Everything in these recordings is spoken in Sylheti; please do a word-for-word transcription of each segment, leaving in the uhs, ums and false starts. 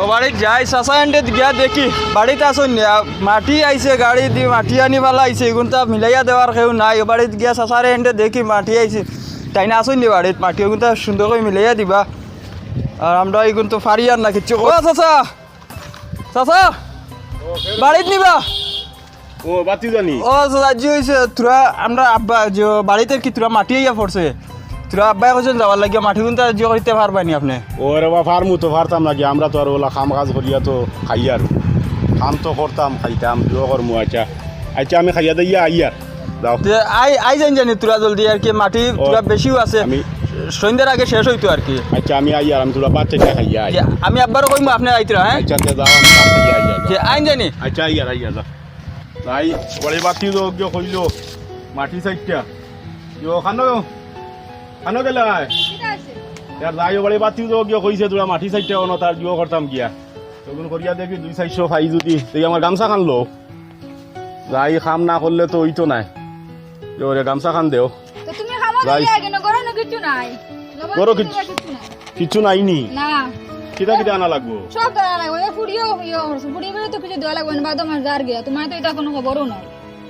ও বাড়িত যাই, চাচা এন্ডে গিয়া দেখি, বাড়িত আছইন নি? আ, মাটি আইছে, গাড়ি দি মাটি আনি ফালা আইছে, ইগুনতা মিলাইয়া দেওয়ার কেউ নাই। ও বাড়িত গিয়া চাচারে এন্ডে দেখি, মাটি আইছে, তাইন আছইন নি বাড়িত? মাটি ইগুনতা সুন্দর করি মিলাইয়া দিবা। আর আমরা ইগুন তো ফারি আর না কিচ্ছু। ও চাচা, চাচা, বাড়িত নিবা? ও, বাতি জানি। ও, চাচা, জি অইছে, তোরা আমরা আব্বা যে বাড়িত আর কি তোরা মাটি আইয়া পড়ছে। তোরা আব্বায় কইছইন যাওয়ার লাগিয়া, মাটি ইগুনতা যে করিতে পারবা নি আপনে? ও রে বা, ফারমু তো ফারতাম না কি, আমরা তো আর ওলা কাম কাজ করিয়া তো খাইয়ার। কাম তো করতাম, খাইতাম, জুয়ো করমু, আচ্ছা। আচ্ছা, আমি খাইয়া দাইয়া আইয়ার। যাও। তে আই, আই যাইন জানি তোরা জলদি আর কি, মাটি ও, তোরা বেশিউ আছে। আমি সন্ধ্যার আগে শেষ অইতো আর কি। আচ্ছা, আমি আইয়ার, আমি তোরা ভাত চাইটা খাইয়া আই। যে আমি আব্বারে কইমু আপনে আইতরা, হ্যাঁ? আচ্ছা, তে যাও, আমি ভাত খাইয়া আইয়ার, যাও। যে আইন জানি। আচ্ছা, আইয়ার, আইয়ার, যাও। যাই, বাড়ি বাতি তো গিয়া কইলো, মাটি চাইটা। ইয়ো, খানো, খানো গেলায়? কিতা আছে? ইয়ার যাই, বাড়ি বাতি তো গিয়া কইছে, তোরা মাটি চাইটা অনো, তার জুয়ো করতাম গিয়া। তখন করিয়া দেখি দুই চাইরশো পাই যদি, দেখি আমার গামছা খান লো। যাই, কাম না করলে তো অইতো নায়। ইয়ো রে, গামছা খান দেও। তো তুমি কামো যাই। দিলে আগে না, ঘরো না কিচ্ছু নাই। লবণ ঘরো কিচ্ছু কিচ্ছু নাই। কিচ্ছু নাই নি? না। কিতা কিতা আনা লাগবো? সব তো আনা লাগবো। এ ফুড়িও ইয়ে করছে। ফুড়ি করে তো কিছু দেওয়া লাগবো না। বাদো মাস যার গিয়া। তোমার তো ইতা কোনো খবরও নাই।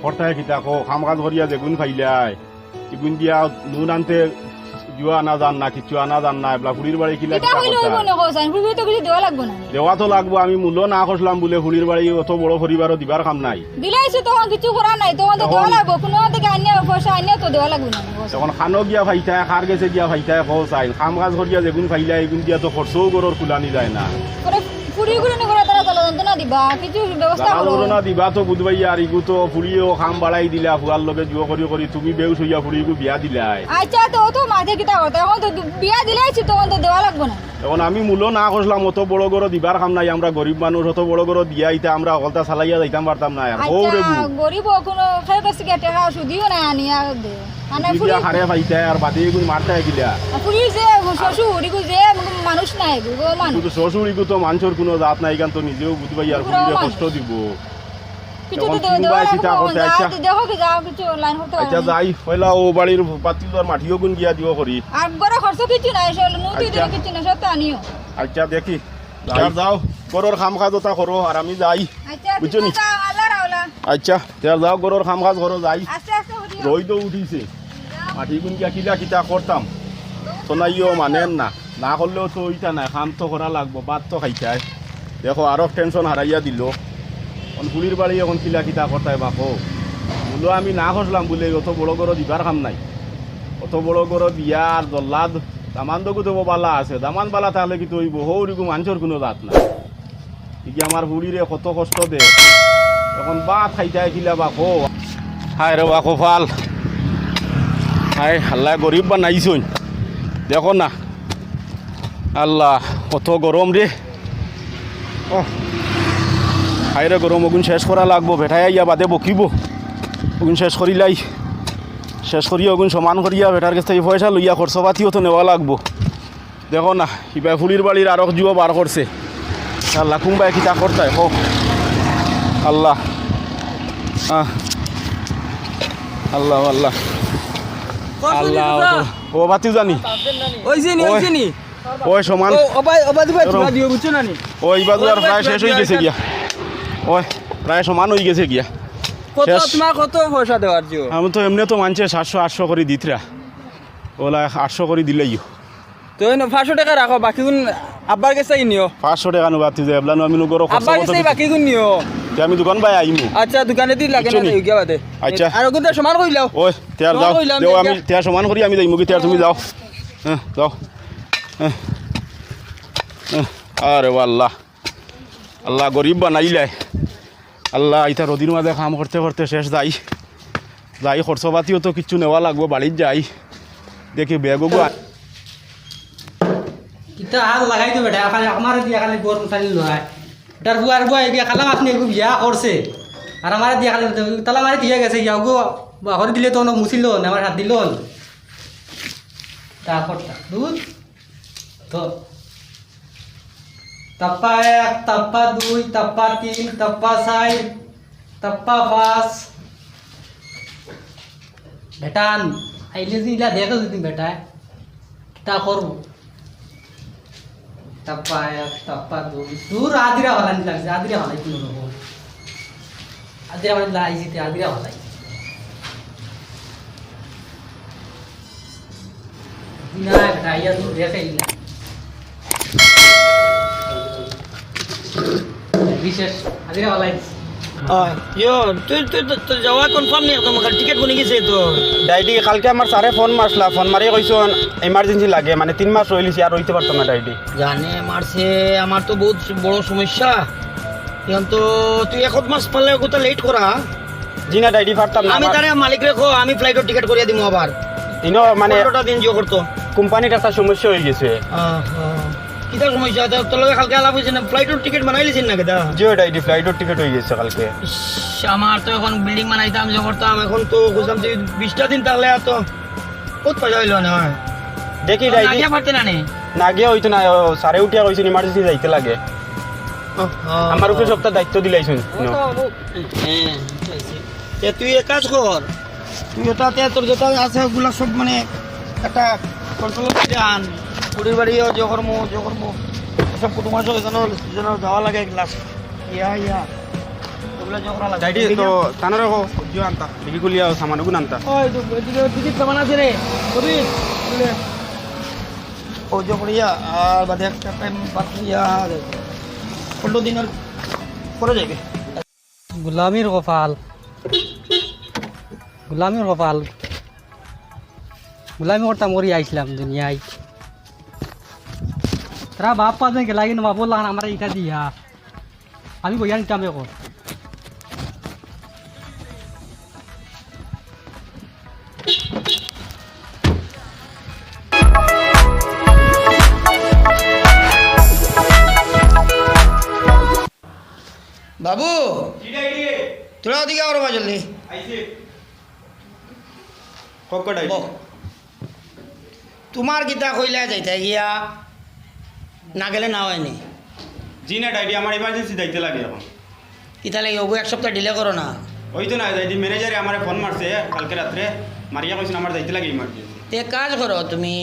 করতায় কিতা কও? কাম কাজ করিয়া যেগুন পাইলায়, ইগুন দিয়া নুন আনতে জুয়া আনা যার না, কিচ্ছু আনা যার না। এবলা ফুড়ির বাড়ি কিলা কিতা কিতা কইলে করতায়? অইবো না কও চাইন। ফুড়ি তো কিছু দেওয়া লাগবো না। দেওয়া তো লাগবো। আমি মূল্য না করলাম বুলে ফুড়ির বাড়ি অত বড় পরিবারও দিবার কাম নাই। দিলাইছি তখন কিছু করার নাই, তখন তো তখন দেওয়া লাগবো, কোনো দিকে আনিয়া পয়সা আনিয়া তো দেওয়া লাগবো না। তখন খানো গিয়া পাইতায়, কার গেছে গিয়া পাইতায়, কও চাইন। কাম কাজ করিয়া যেগুন পাইলায়, ইগুন দিয়া তো খরচও ঘরর কুলানি যায় না। পরে ফুড়ি গুলো নি করে তারা জ্বালা যন্ত্রণা দিবা, কিছু ব্যবস্থা জ্বালা করো। যন্ত্রণা দিবা তো বুঝবাই, আর ইগু তো ফুড়িও কাম বাড়াই দিলা, ফুয়ার লগে জুয়ো করি করি তুমি বেউস অইয়া ফুড়িগু বিয়া দিলায়। আচ্ছা, তো অত মাঝে কিতা করতা? এখন তো বিয়া দিলাইছি, তখন তো দেওয়া লাগবো না। এখন আমি মূল্য না করলাম, অত বড় ঘরো দিবার কাম নাই, আমরা গরিব মানুষ, অত বড় ঘরো দিয়া ইতা আমরা হকলতা চালাইয়া যাইতাম পারতাম না। আর আচ্ছা, হউ রে বু। গরিব অ কোনো খেয়ে বেশি গিয়া টেকা সুদিও নাই আনিয়া দে। মানে ইগুন দিয়া ফুড়ি খারে পাইতায় আর বাদে ইগুন মারতায় কিলা? আর ফুড়ি যে শ্বশুর, ইগু যে মানুষ নাই, ইগু মানুষ। কিন্তু শ্বশুর ইগু তো মানষর কোনো জাত নাই, ইখান তো নিজেও বুঝবাই আর ফুড়িরে মানুষ। কষ্ট দিবো। কিছু তো তখন দে-, কুনবায় দেওয়া কিতা লাগবো, করতে? যা আচ্ছা। দে-, দেখো কি যাও, কিছু লাইন করতে আচ্ছা, পারো না। যাই, পয়লা অউ বাড়ির পাতিলর মাটিও গুন গিয়া দিও করি। আর ঘরো খরচ কিছু নাই, সব নুতি আচ্ছা। দিলে কিছু নাই, সব তো আনিও। আচ্ছা, দেখি। যাই। আর যাও, ঘরর কাম কাজ অতা করো, আর আমি যাই। আচ্ছা, বুঝছো নি? যাও, আল্লাহ রাওলা। আচ্ছা, তে আর যাও, ঘরর কাম কাজ করো, যাই। আস্তে আস্তে করিও। রইদও উঠিছে। যাও। মাটি গুন গিয়া কিলা কিতা করতাম। তো নাইও মানের না। না করলেও তো অইতা নায়, কাম তো করা লাগবো, ভাত তো খাইতায়। দেখো, আরো টেনশন হারাইয়া দিলো। অখন ফুড়ির বাড়ি অখন কিলা কিতা করতায় বাপো। মূল্য আমি না করলাম বুলে অত বড় ঘরো দিবার কাম নাই। অত বড় ঘরো দিয়া আর জল্লাদ দামান দগু তো বালা আছে, দামান বালা থাকলে কিতা অইবো, হউরিগু মানষর কোনো জাত না। ইগি আমার ফুড়িরে কত কষ্ট দে। অখন ভাত খাইতায় কিলা বাপো। হায় রে বা কপাল। হায়, আল্লায় গরিব বানাইছইন। দেখো না। আল্লাহ, কত গরম রে। ওহ। হায় রে গরম, অগুন শেষ করা লাগবো। বেটায় আইয়া বাদে বকিবো। অগুন শেষ করিলাই। শেষ করিয়া অগুন সমান করিয়া বেটার গেছ থাকি পয়সা লইয়া খরচ পাতিও তো নেওয়া লাগবো। দেখো না, ইবায় ফুড়ির বাড়ির আরক জুয়ো বার করছে। আল্লাহ, কুনবায় কিতা করতায়, কও। আল্লাহ। আহ। আল্লাহ, আল্লাহ। আল্লাহ, ও বাতি জানি। অইছে নি, ওই। অইছে নি? ওই সমান। ও, ও ভাই, ও বাদু ভাই, এরকম। থুড়া দিও, বুঝছো না নি? ওই বাদু আর প্রায় শেষ অই গেছে গিয়া। ওই, প্রায় সমান অই গেছে গিয়া। কত শেষ। তোমার কত পয়সা দেওয়ার জিও? আমি তো এমনে তো মানষে সাতশো আটশো করি দিতরা। ওলা আটশো করি দিলাইও। তো এই নাও, পাঁচশো টেকা রাখো, বাকিগুন আব্বার গেছ থাকি নিও। পাঁচশো টেকা নু বাতি যায়, এবলা নু আমি নু গরো খরচ আব্বার গেছ থাকি বাকিগুন নিও। তে আমি দোকান বায় আইমু। আচ্ছা, দোকানে দি লাগে না, বুঝছো নি? যাই গিয়া বাদে। আচ্ছা। আর ওগুন সমান করিলাও। ওই, তে আর যাও। দেও, আমি তে আর সমান করি আমি যাইমু গি, তে আর তুমি যাও। হ্যাঁ, যাও। হ্যাঁ। হ্যাঁ। আরে ও আল্লাহ। আল্লাহ গরিব বানাইলায়। আল্লাহ, ইতা রোদির মাঝে কাম করতে করতে শেষ যাই। যাই, খরচ পাতিও তো কিচ্ছু নেওয়া লাগবো, বাড়িত যাই। দেখি ব্যাগও গো। কিতা হাত লাগাই তো বেটা, খালি আমারে দিয়া খালি গরম খালি লয়। এটার বুয়ার বুয়া এগিয়ে খালাম আপনি এগু বিয়া করছে। আর আমারে দিয়া খালি তালা মারি দিয়া গেছে গিয়া, ওগো বাহরে দিলে তো অনো মুছিল না, আমার হাত দিল না। তা করতা, দুধ। তো তাপ্পা এক, তাপ্পা দুই, তাপ্পা তিন, তাপ্পা চাইর, তাপ্পা পাঁচ। বেটান, আইলে যে ইলা দেখো যদি বেটায়, কিতা করবো? টাপ্পা এক, টাপ্পা দুই। দূর, আদিরা ভালা লাগছে, আদিরা ভালা কোনো রকম। আদিরা ভালা আইছি, তে আদিরা ভালা। না, এটা আইয়া দূর দেখে ইলা। বিশেষ, আদিরা ভালা আইছি। ইয়ো, তুই, তুই তো, তোর যাওয়া কনফার্ম নি একদম, কাল টিকিট বনি গেছে তো। ডাইডি, কালকে আমার স্যারে ফোন মারছলা, ফোন মারি কইছইন ইমার্জেন্সি লাগে, মানে তিন মাস রইলিছি, আর রইতে পারতাম না ডাইডি। জানে মারছে, আমার তো বহুত বড় সমস্যা। এখন তো তুই এক মাস পারলে কথা লেট করা। জি না ডাইডি, পারতাম না, আমি আমার তারে মালিকরে কো, আমি ফ্লাইটর টিকিট করিয়া দিমু আবার। ইনো মানে পনেরোটা দিন জো করতো। কোম্পানির একটা সমস্যা হয়ে গেছে। আহ, আহ। কিতা সমস্যা? তোর, তোর লগে কালকে আলাপ হইছে না? ফ্লাইটর টিকিট বানাইলিছিস না কেটা? জি, ওটা এই ফ্লাইটর টিকিট হয়ে গেছে কালকে। ইস, আমার তো এখন বিল্ডিং বানাইতাম, যে করতাম, এখন তো বুঝলাম যে বিশটা দিন তাহলে আর তো বহুত পয়সা হইলো না। দেখি, না গিয়া পারতে না নে? না গিয়া হইতো না, ও স্যারে উঠিয়া কইছেন ইমার্জেন্সি যাইতে লাগে। ও, ও, আমার উপরে ও। সবটা দায়িত্ব দিলাইছুন। ও, ও, হ্যাঁ, এ, তুই এক কাজ কর, তুই ওটাতে তোর যেটা আছে ওগুলা সব মানে একটা কন্ট্রোল করে আন। কুড়ির বাড়িও যে কর্ম, যে কর্ম, সব কুটুম আসে, ওই জন্য, ওই জন্য দেওয়া লাগে এক গ্লাস। ইয়া, ইয়া। ওগুলা যে করা লাগে। ডাইডি তো তানরে কো, জিও আনতা, ডিগি খুলিয়া সামান ওগুন আনতা। ওই তো, ওই দিকে, ওই দিকে সামান আছে রে, কবি, বুঝলে? ও যে করিয়া, আর বাদে একটা টাইম বাদ দিয়া, পনেরো দিনের পরে যাইবে। গোলামির কপাল, গোলামির কপাল, গোলামি করতাম করি আইছলাম দুনিয়ায়। তারা বাপ পাঁচ দিন গেলা কিন্তু বাবুর লাখান আমরা ইটা দিয়া আমি বইয়া নিতাম এখন। বাবু, জি ডাইডি। তোরা ওদিকে আও রে বা জলদি। আইছি। কক্কো ডাইডি। বও। তোমার কিতা কইলা যাইতা গিয়া, না গেলে না হয়নি? জি না ডাইডি, আমার ইমার্জেন্সি যাইতে লাগে এখন। কিতা লাগে? ওগো এক সপ্তাহ ডিলে করো না। ওই তো না ডাইডি, ম্যানেজারে আমারে ফোন মারছে কালকে রাত্রে, মারিয়া কইছেন আমার যাইতে লাগে ইমার্জেন্সি। তে কাজ করো তুমি,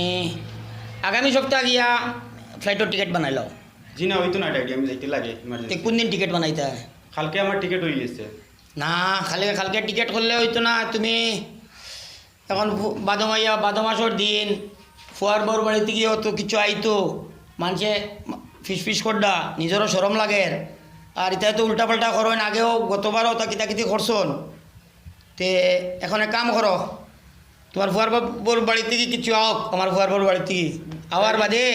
আগামী সপ্তাহ গিয়া ফ্লাইটর টিকিট বানাই লও। জি না, হইতো না ডাইডি, আমি যাইতে লাগে তে ইমার্জেন্সি। কোন দিন টিকিট বানাইতা? কালকে আমার টিকিট হয়ে গেছে। না, কালকে, কালকে টিকিট করলে হইতো না। তুমি এখন ফু-, বাদো মাইয়া, বাদো মাসর দিন, ফুয়ার বউর বাড়িত গিয়া অত কিছু আইতো, মানষে ফিস ফিস করডা, নিজরও শরম লাগের। আর ইতায় তো উল্টা পাল্টা করইন, আগেও গতবারও তা কিতা কিতি করছইন। তে এখন এক কাম করো, তোমার ফুয়ার বা-, বউর বাড়ি থাকি কিছু আউক, আমার ফুয়ার বউর বাড়ি থাকি। আওয়ার বাদে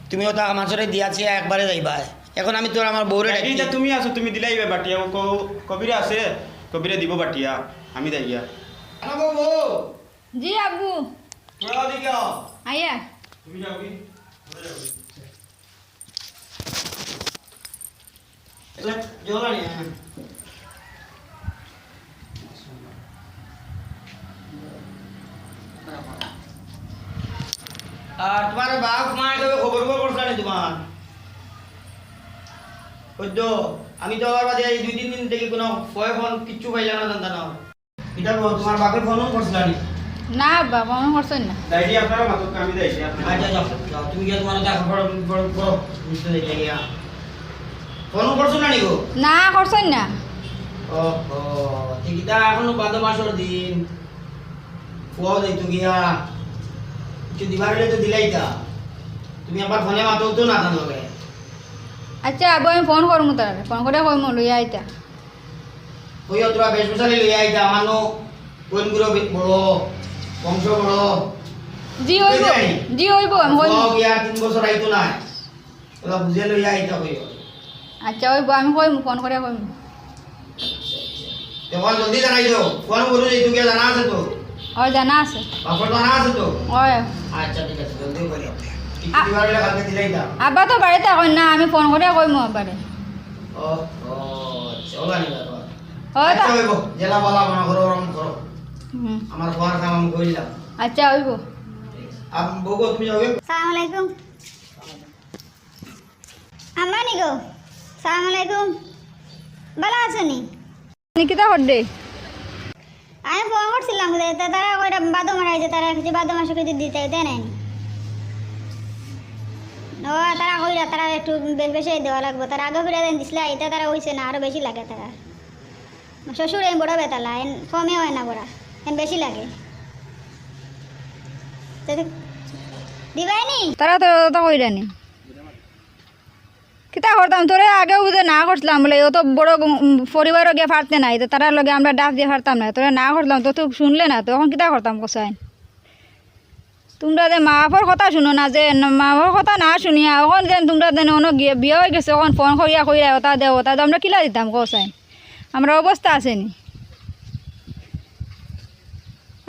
তুমি ওটা আমার সরে দিয়া চিয়া একবারে যাইবা। এখন আমি তোর আমার বউরে ডাকি। তুমি আছো, তুমি দিলাইবে বাটিয়া, ও ক-, কবিরে আছে, কবিরে দিব বাটিয়া, আমি যাই গিয়া। আনা বউ, বউ। জি আব্বু। তোরা ওদিকে আও। আইয়া। তুমি যাও কি? জল আনি, হ্যাঁ। আর তোমার বাপ মা এটা খবর খবর করছে নি তোমার? ওই তো, আমি তো আবার বাদে এই দুই তিন দিন থেকে কোনো ফয় ফোন কিচ্ছু পাইলাম না, জানতাম না। ইটা বলো, তোমার বাপে ফোন করছিল নি? না আব্বা, ফোন করছইন না। যাইদি আপনারা মাতুক, আমি যাইদি আপনারা। আচ্ছা, যাও, যাও, তুমি গিয়া তোমার কাপড়, পড়ো, পড়ো, বুঝতে দেখলে গিয়া। ফোন করছো না নি গো? না, করছইন না। ও, ও, ঠিক ইটা এখনো বাদো মাসর দিন। ফুয়াও যাইতো গিয়া। কিছু দিবার হইলে তো দিলাইতা। তুমি আবার ফোনে মাতো তো না জানো রে। আচ্ছা, আব্বু, আমি ফোন করমু তারে। ফোন করে কইমু, লইয়া আইতা। কইও তোরা বেশভূষালি লইয়া আইতা, আমানো বোনগুলো বে-, বড়, বংশ বড়। জি, অইবো। বুঝলি? জি, অইবো, আমি কইমু। ও বিয়া তিন বছর আইতো না। ওরা বুঝে লইয়া আইতা কইও। আচ্ছা, অইবো, আমি কইমু, ফোন করে কইমু। তে কল জলদি জানাই দিও। ফোন করো যে তুই জানা আছে তো? অয়, জানা আছে। পাসওয়ার্ড জানা আছে তো? অয়। আচ্ছা, ঠিক আছে, জলদি করিও। কিছু আ- দিবার হইলে কালকে দিলাই দাও। আব্বা তো বাড়িত থাকইন না, আমি ফোন করে কইমু আব্বারে। ও, ও, আচ্ছা, ওলা নিবা তো। ও, আচ্ছা, তা- অইবো। জেলা বালা মনে করো, ওরম করো। হুম। আমার ফোন কাম আমি কইলাম। আচ্ছা, অইবো। আম, বউগো, তুমি যাওগে? সালাম আলাইকুম। আম্মা নি গো? সালাম আলাইকুম। ভালা আছো নি? নি কিতা করদে? আমি ফোন করছিলাম যে, তা তারা কইরা বাদো মারা হইছে, তারা কিছু বাদো মাসে কিছু দিতে, দিতে নাই। ও, তারা কইরা, তারা একটু বে-, বেশি দেওয়া লাগবো। তারা আগে ফিরা দেন দিছলা, ইটা তারা অইছে না, আরো বেশি লাগে তারা। শ্বশুর এই বড় বেতালা, এন কমে অয় না বড়া, এন বেশি লাগে। তে দে-, দিবাই নি? তারা তো, তো কইরা নি। কিতা করতাম, তোরে আগেউ বুঝে না করছিলাম বলে, অত বড় গ-, উম, পরিবারও গিয়া পারতে নাই, তো তারার লগে আমরা ডাফ দিয়া পারতাম না, তোরে না করছিলাম, তো তুই শুনলে না, তো অখন কিতা করতাম কছাইন? তুমরা যে মা বাপর কথা শুনো না, যে ন-, মা বাপর কথা না শুনিয়া, অখন যেন তুমরা যেন অনো গিয়া বিয়া অই গেছে, অখন ফোন করিয়া কইরা অতা দেও, অতা দেও, আমরা কিলা দিতাম কছাইন? আমরার অবস্থা আছে নি?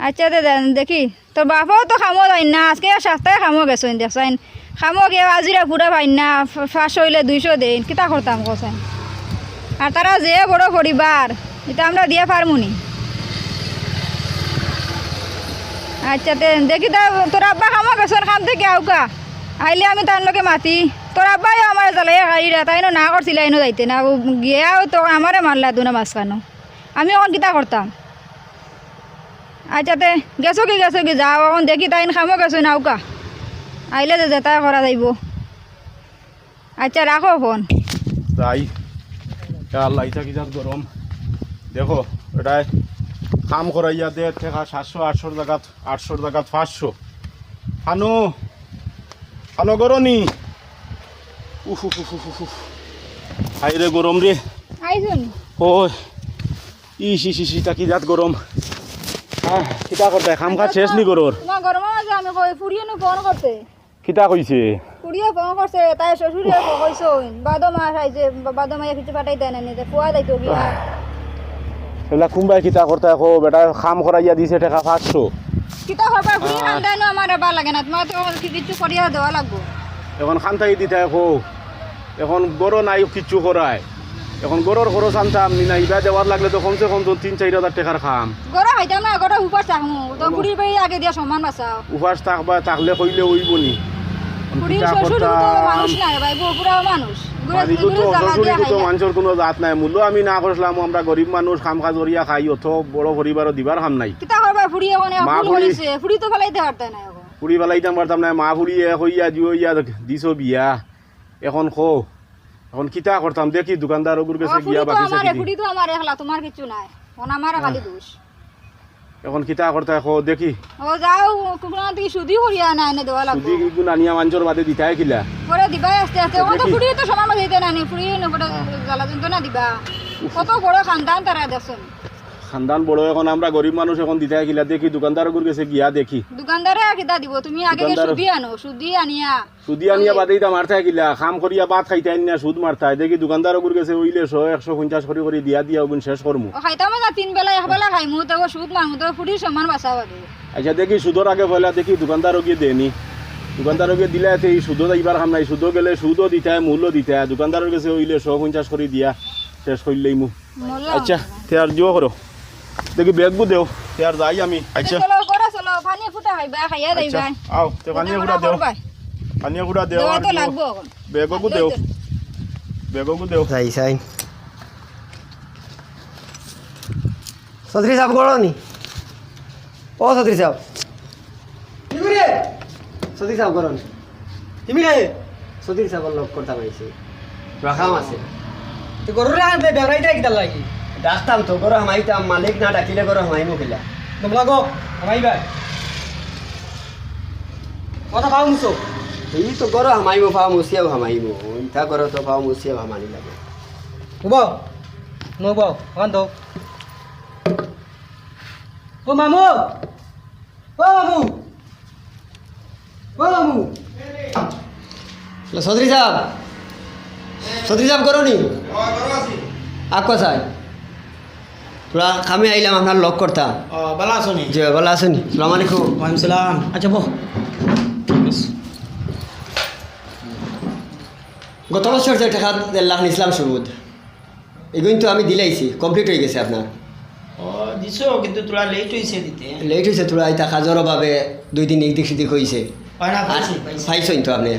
আচ্ছা দে, দে, দেখি, তোর বাপও তো কামো যাইন না, আজকে সাতটায় কামো গেছইন, দেখছইন, কামো গিয়া আজিরা পুরা পাইন না, ফ-, পাঁচশো অইলে দুইশো দেইন, কিতা করতাম কছাইন? আর তারা যে বড় পরিবার, ইটা আমরা দিয়া পারমু নি? আচ্ছা, তে দেখি, তা তোর আব্বা কামো গেছইন, কাম থাকি আউকা, আইলে আমি তান লগে মাতি। তোর আব্বায়ও আমারে জ্বালাইয়া খাইরা, তাইনও না করছিলা, ইনো যাইতে না, ও গিয়াও তো আমারে মারলা দুনো মাঝখানো। আমি অখন কিতা করতাম? আচ্ছা, তে গেছো কি, গেছো কি, যাও, অখন দেখি তাইন কামো গেছইন, আউকা, আইলে যে যেতা করা যাইবো। আচ্ছা, রাখো ফোন। তাই, ইয়া আল্লাহ, ইটা কি জাত গরম? দেখো, এটায় কাম করাইয়া দে, টেকা সাতশো, আটশোর জাগাত, আটশোর জাগাত পাঁচশো। হানো, হানো, গরনি। উফ, উফ, উফ, উফ, উফ, উফ। হায় রে, গরম রে। আইজুন। ওই, ইস, ইস, ইস, ইটা কি জাত গরম? আহ, কিতা করতে, কাম কাজ শেষ নি গরর? তোমার গরম আছে, আমি কই, ফুরিয়ে নু ফোন করতে। কিতা কইছে? ফুরিয়ে ফোন করছে, তাই শ্বশুরে কইছইন, বাদো মাস আইছে, বা-, বাদো মাইয়া কিছু পাঠাই দেয় না, নিতে ফুয়া যাইতো গিয়া। এলা কুনবায় কিতা করতা কও, বেটা কাম করাইয়া দিছে টেকা পাঁচশো। কিতা করবা, ফুরি আহ। খান্দাইনো আমার এবার লাগে না, তোমার তো কি-, কিছু করিয়া দেওয়া লাগবো। এখন খান্তাই দিতায় কও, এখন গরো নাই কিচ্ছু করায়, এখন গরর খরচ আনতাম নি না, ইবা দেওয়ার লাগলে তো কমসে কম তো তিন চাইর হাজার টেকার কাম। গরো খাইতাম না, গরো উপাস থাকমু, তো ফুরির বাড়ি আগে দিয়া সম্মান বাঁচাও। উপাস থাকবা, থাকলে কইলে অইবো নি? ফুরির কিতা শ্বশুর করতাম? তো মানুষ নায় ভাই, বউ পুরাও মানুষ। গুরু, বাড়িত তো গুরু জ্বালা শ্বশুর দিয়া তো খাইলা। মানষর কুনু জাত নাই। মূল্য আমি না করছিলাম, আমরা গরিব মানুষ, কাম কাজ করিয়া খাই, অত বড় পরিবারও দিবার কাম নাই। কিতা করবা, ফুরি অখন মা ফুরি ফুরি। করিছে, ফুরি তো ফালাইতে পারতা না অখন। ফুরি ফালাইতাম পারতাম না, মা ফুরি এক অইয়া, দুই অইয়া দিছো বিয়া। এখন কও, এখন কিতা করতাম? দেখি দোকানদার অগুর গেছে ও, ফুরি গিয়া তো বাকি আমারে, চাকি দি। ফুরি তো আমার একলা, তোমার কিচ্ছু নাই। অখন আমারে খালি হ্যাঁ। দোষ। এখন কিতা করতায় কও দেখি। ও যাও, কুকুরা তুই সুদি করিয়া না এনে দেওয়া লাগবো। সুদি কিন্তু আনিয়া মানষর বাদে দিতায় কিলা? পরে দিবায় আস্তে আস্তে। ও তো দেখি। ফুরি তো সমান বাজাইতে না নি, ফুরি নে পরে জ্বালা যন্ত্রণা দিবা। উফ। কত বড় খান্দান তারা দেখছইন। খান্দান বড়, এখন আমরা গরিব মানুষ, এখন দিতায় কিলা? দেখি দোকানদার অগুর গেছে গিয়া দেখি। দোকানদারে আর কিতা দিবো? তুমি আগে গিয়া দোকানদার সুদি আনো, সুদি আনিয়া সুদি আনিয়া বাদে ইতা মারতায় কিলা? কাম করিয়া ভাত খাইতায় না, সুদ মারতায়। দেখি দোকানদার অগুর গেছে অইলে শ, একশো পঞ্চাশ করি করি দিয়া দিয়া অগুন শেষ করমু। ও খাইতাম না, তিন বেলা এক বেলা খাইমু, তবু সুদ মারমু, তো ফুরির সম্মান বাঁচাও আগে। আচ্ছা, দেখি সুদর আগে পয়লা দেখি দোকানদার অগিয়ে দেনি। দোকানদার অগিয়ে দিলে এতে ই সুদো যাইবার কাম নাই, সুদো গেলে সুদও দিতায়, মূলও দিতায়। দোকানদারর গেছে অইলে শ পঞ্চাশ করি দিয়া শেষ করিলেইমু। মোল্লা আচ্ছা, তে আর জিও করো। দেখি ব্যাগগু দেও, তে আর যাই আমি। আচ্ছা। চলো, ঘরো চলো, পানি ফুটা খাইবা, খাইয়া আচ্ছা, যাইবা। আও, তে পানি ফুটা দেও। পানি ফুটা দেও, দেওয়া আর তো দিও। লাগবো অখন। ব্যাগগু দেও। ব্যাগগু দেও। যাই চাই। চৌধুরী সাব ঘরো নি? ও চৌধুরী সাব। কিতা রে? চৌধুরী সাব ঘরো নি? কিতা রে? চৌধুরী সাবর লগ করতাম আইছি। রাখাম আছে। তে ঘরর আগে বে-, বেড়াইতে কিতা লাগি? ডাকতাম তো, ঘরো হামাইতাম, মালিক না ডাকিলে ঘরো হামাইমু কিলা? তোমরা গো, হামাইবা। কথা পাও মুসো। এই তো ঘরো হামাইমু, পাও মুসিয়াও হামাইমু। ইতা ঘরো তো পাও মুসিয়াও হামানি লাগে। উবো। নো উবো, ওখান তো। ও মামু। ও মামু। ও মামু। হ্যালো, চৌধুরী সাব। চৌধুরী সাব, ঘরো নি? আক্কা চাই। থুড়া কামে আইলাম, আপনার লগ করতাম। ও, ভালা আছো নি? জি, ভালা আছো নি? সালাম আলাইকুম। ওয়ালাইকুম সালাম। আচ্ছা, বহ। গত বছর যে টেকা দেড় লাখ নিছলাম সুদ, ইগুইন তো আমি দিলাইছি, complete অই গেছে আপনার। ও, দিছো, কিন্তু থুড়া late অইছে দিতে। Late অইছে থুড়া, ইতা কাজর অভাবে দুই দিন ইদিক সিদিক অইছে। অয় না, আর পাইছি, পাইছি। পাইছইন তো আপনে।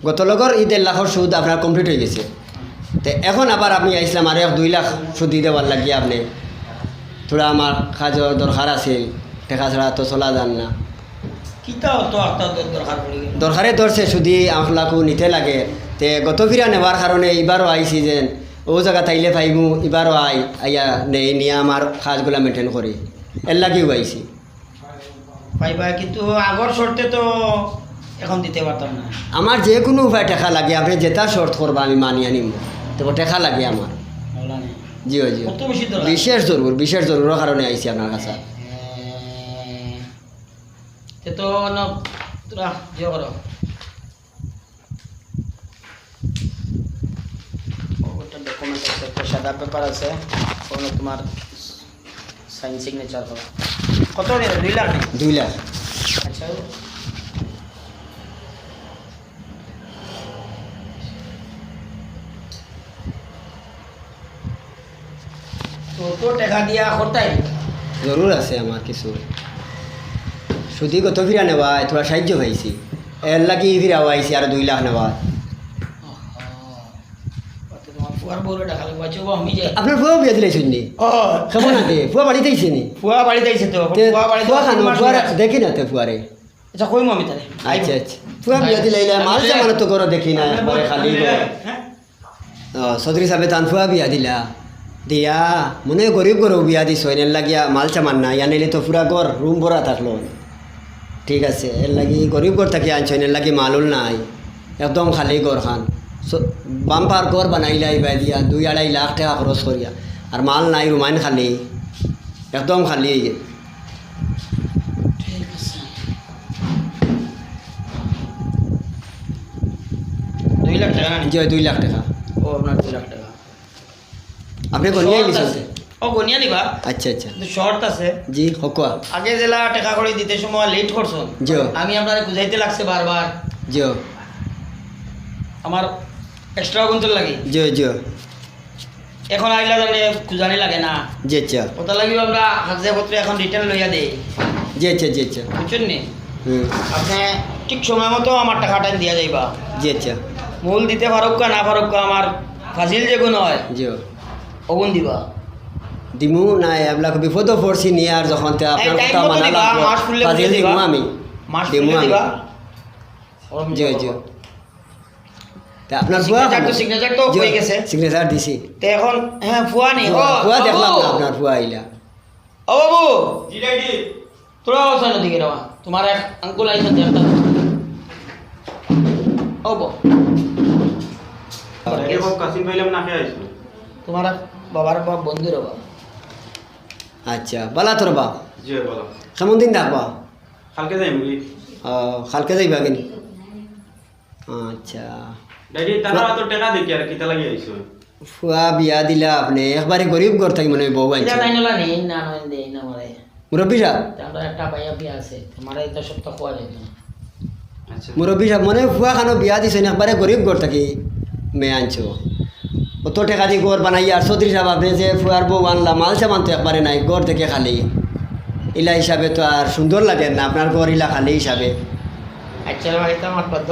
গত লগর ই দেড় লাখর সুদ আপনার complete অই গেছে। তে এখন আবার আমি আইছলাম, আরো এক দুই লাখ সুদি দেওয়ার লাগি আপনে। থুড়া আমার কাজর দরকার আছিল, টেকা ছাড়া তো চলা যার না। কিতা অত আখতা দ-, দরকার পড়ি গেল? দরকারে ধরছে, শুধু আমলাকু নিতে লাগে। তে গত ফিরা নেওয়ার কারণে ইবারও আইছি যেন, ও জাগাত আইলে পাইমু, ইবারও আই, আইয়া নেই, নিয়া আমার কাজগুলা maintain করি। এর লাগিও আইছি। পাইবা, কিন্তু আগর শর্তে তো এখন দিতে পারতাম না। আমার যে কুনু উপায় টেকা লাগে, আপনে যেটা শর্ত করবা আমি মানিয়া নিমু। তবে টেকা লাগে আমার। মাওলা নেই। জি, জি। কত বেশি দরকার? বিশেষ জরুর, বিশেষ জরুরর কারণে আইছি আপনার কাছে। হ্যাঁ। তে তো ন-, তোরা ইয়ে করো। ওটা document আছে, একটা সাদা paper আছে, ওখানে তোমার sign signature করো। কত নিবে? দুই লাখ? দুই লাখ। আচ্ছা। তো, তো টেকা দিয়া করতাই? জরুর আছে আমার কিছু। শুধু গত ফিরা নেওয়ায় থুড়া সাহায্য পাইছি। এর লাগি ফিরাও আইছি আরো দুই লাখ নেওয়ায়। আহা। তো তোমার ফুয়ার বউরে ডাকা লাগবো, আচ্ছা, ও আমি যাই। আপনার ফুয়াও বিয়া দিলাইছইন নি? ও। কেমন আছে? ফুয়া বাড়িত আইছে নি? ফুয়া বাড়িত আইছে তো। তে ফুয়া বাড়িত ফুয়া তিন খানো, মাস ফুয়া হয়ে গেছে। দেখি না তে ফুয়ারে। আচ্ছা, কইমু আমি তারে। আচ্ছা, আচ্ছা। ফুয়া বিয়া দিলাইলা, মাল সামান তো ঘরো দেখি না, একবারে খালি ঘর। হ্যাঁ? ও, চৌধুরী সাবে তান ফুয়া বিয়া দিলা। দিয়া, মনে হয় গরিব ঘরো বিয়া দিছইন, এর লাগিয়া মাল সামান নাই, আনাইলে তো পুরা ঘর, room ভরা থাকলো। ঠিক আছে, এর লাগি গরিব ঘর থাকি আনছইন, এর লাগি মাল-উল নাই। একদম খালি ঘর খান। So, bumper ঘর বানাইলা ইবায় দিয়া, দুই আড়াই লাখ টেকা খরচ করিয়া। আর মাল নাই, রুমাইন খালি। একদম খালি। ঠিক আছে। দুই লাখ টেকা না নি? জি, দুই লাখ টেকা। ও, আপনার দুই লাখ টেকা। আপনে গনিয়া শর্ত নিছেন? আছে। ও, গনিয়া নিবা? আচ্ছা, আচ্ছা। কিন্তু শর্ত আছে। জি, হকুয়া। আগে যেলা টেকা কড়ি দিতে সময় late করছইন। জি। আমি আপনারে খুজাইতে লাগছে বারবার। জি। আমার extra গুনতর লাগি। জি, জি। এখন আইলা জানে খুজানি লাগে না। জি, আচ্ছা। ওটা লাগি আমরা কাগজপত্র এখন return লইয়া দেই। জি, আচ্ছা, জি, আচ্ছা। বুঝছইন নি? হুম। আপনে ঠিক সময় মতো আমার টেকাটা দিয়া যাইবা। জি, আচ্ছা। মূল দিতে পারউক্কা না পারউক্কা, আমার ফাজিল যেগুন অয়, জি। অগুন দিবা। দিমু না, এবলা বিপদো পড়ছি নি আর যখন তে আপনার এই time কথা মতো মানা দিবা, লাগবো। মাস ফুরলে ফাজিল দিমু দিবা। আমি। মাস দিমু ফুরলে আমি। দিবা। জি, জি। তে আপনার ফুয়া signature তো, খানো? Signature তো জি, হয়ে গেছে। Signature দিছি। তে এখন, হ্যাঁ, ফুয়া নি। ফুয়া, ও, ফুয়া বাবু। দেখলাম না আপনার ফুয়া আইলা। ও বাবু। জি, daddy। তোরা আও সামনে দিকে রে বা। তোমার এক uncle আইছইন, দেখতা। ও বাবু। আরে বাবু, কাসিম পাইলাম না, কে আইছো? তোমার এক বাবার বাপ বন্ধু রে বা। আচ্ছা, বালা তোর বাপ? জি, বালা। কেমন দিন থাকবা? কালকে যাইমু কি? ও, কালকে যাইবা কিনি? আচ্ছা। Daddy, তারা তো টেকা দেখি আর কিতা লাগি আইছো? ফুয়া বিয়া দিলা আপনে, একবারে গরিব ঘর থাকি মনে হয় বউ আনছো। এটা তাই না, নেই না, নয়, দেই না, মারে। মুরব্বি সাব। তারপরে একটা ভাইয়া বিয়া আছে, তোমার এটা সব তো খোয়া যাইতো না। আচ্ছা। মুরব্বি সাব, মনে হয় ফুয়া খানো বিয়া দিছইন, একবারে গরিব ঘর থাকি মেয়ে আনছো। অত টেকা দি ঘর বানাইয়া, আর চৌধুরী সাব, আপনে যে ফুয়ার বউ আনলা, মাল সামান তো একবারে নাই, ঘর থেকে খালি। ইলা হিসাবে তো আর সুন্দর লাগে না, আপনার ঘর ইলা খালি হিসাবে। আচ্ছা, ভাই, তো আমার কত?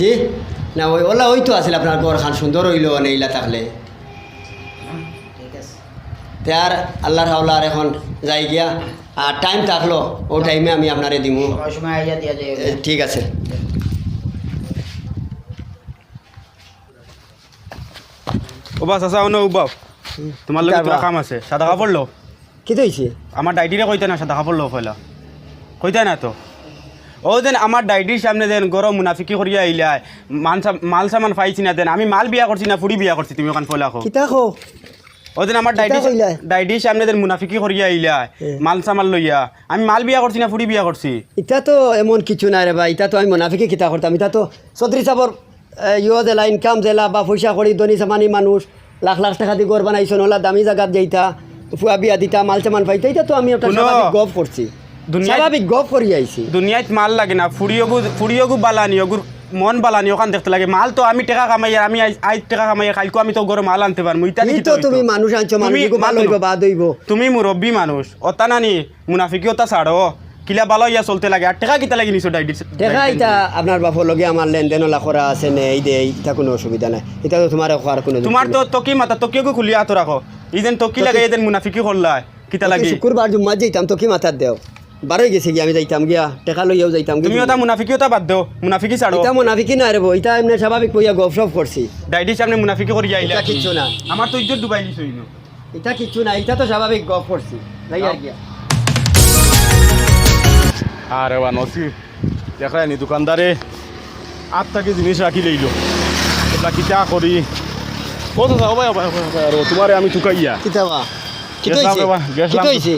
জি? না, ওই ওলা ওই তো আছিল আপনার ঘর খান সুন্দর অইলো অনে ইলা থাকলে। ঠিক আছে। তে আর আল্লাহর হাওলা আর এখন যাই গিয়া, আর time থাকলো, ও time-এ আমি আপনারে দিমু। সময় সময় আইয়া দিয়া যাইও। এ, ঠিক আছে। ও বা, চাচা, অনো উবাও। হুম। তোমার লগে কিতা থুড়া বা? কাম আছে। সাদা কাপড় লও। কিতা অইছে? আমার ডাইডিরে কইতা না, সাদা কাপড় লও কইলা। কইতা না তো। ও যেন আমার ডাইডির সামনে যেন গরম মুনাফিকি করিয়া আইলায়, মাল সাম-, মাল সামান পাইছি না যেন, আমি মাল বিয়া করছি না, ফুড়ি বিয়া করছি, তুমি ওখান ফলা কও। কিতা কও? ও যেন আমার কিতা ডাইডির সা-, কইলায়? ডাইডির সামনে যেন মুনাফিকি করিয়া আইলায়, হুম। মাল সামান লইয়া, আমি মাল বিয়া করছি না, ফুড়ি বিয়া করছি। ইতা তো এমন কিছু নাই রে ভাই, ইতা তো আমি মুনাফিকি কিতা করতাম, ইতা তো চৌধুরী সাবর এ, ইয়ো জেলা, income জেলা বা পয়সা কড়ি, ধনী সামানি মানুষ, লাখ লাখ টেকা দি ঘর বানাইছইন, অলা দামি জাগাত যাইতা, ফুয়া বিয়া দিতা, মাল সামান পাইতা, ইতা তো আমি একটা হুনো, স্বাভাবিক গফ করছি। দুনিয়াত, স্বাভাবিক গফ করি আইছি। দুনিয়াত মাল লাগে না, ফুড়ি অগু, ফুড়ি অগু বালা নি, অগুর মন বালা নি, ওখান দেখতে লাগে। মাল তো আমি টেকা কামাই আর আমি আইজ, আইজ টেকা কামাই আর কাইলকু আমি তো ঘরো মাল আনতে পারমু। ইতা ই দেখি তো তো তুমি অইতো। মানুষ আনছো, মানুষ তুমি ইগু মাল মাতো অইবো, না। বাদ অইবো। তুমি মুরব্বি মানুষ, অতা নানি, মুনাফিকি অতা ছাড়ো, কিলা বালা অইয়া চলতে লাগে, আর টেকা কিতা লাগি নিছো ডাইডির, টেকা ডাইডির ইতা থাকি? আপনার বাপর লগে আমার লেনদেন অলা করা আছে নে, এই দে, ইতা কুনু অসুবিধা নাই, ইতা তো তোমার আর কুনু তোমার যুক্তি তো নাই। তকি মাথা, তকি অগু খুলিয়া আতো রাখো, ই যেন তকি তকি লাগে, ই যেন মুনাফিকি করলায়, কিতা তকি লাগি? শুক্রবার জুম্মাত যাইতাম, তকি মাথাত দেও। বারোই গেছে গিয়া, আমি যাইতাম গিয়া, টেকা লইয়াও যাইতাম গিয়া। তুমি ওটা মুনাফিকি ওটা বাদ দেও, মুনাফিকি ছাড়ো। ইটা মুনাফিকি নায় রে বো, ইটা এমনে স্বাভাবিক বইয়া গফ-সফ করছি। ডাইডির সামনে মুনাফিকি করিয়া আইলা। ইটা কিচ্ছু না। আমার তো ইজ্জত ডুবাই দিছো ইনো। ইটা কিচ্ছু না, ইটা তো স্বাভাবিক গফ করছি। যাই আর গিয়া। আরে বা নসিব, দেখরায়নি দোকানদারে আত থাকি জিনিস রাখি লইলো। এবলা কিতা করি? ও দাদা, ও ভাই, ও ভাই, ও ভাই, ও ভাই, আরে তুমারে আমি তুকাইয়া। কিতা বা? কিতা গেছলাম হইছে? রে বা, কিতা গেছলাম। হইছে?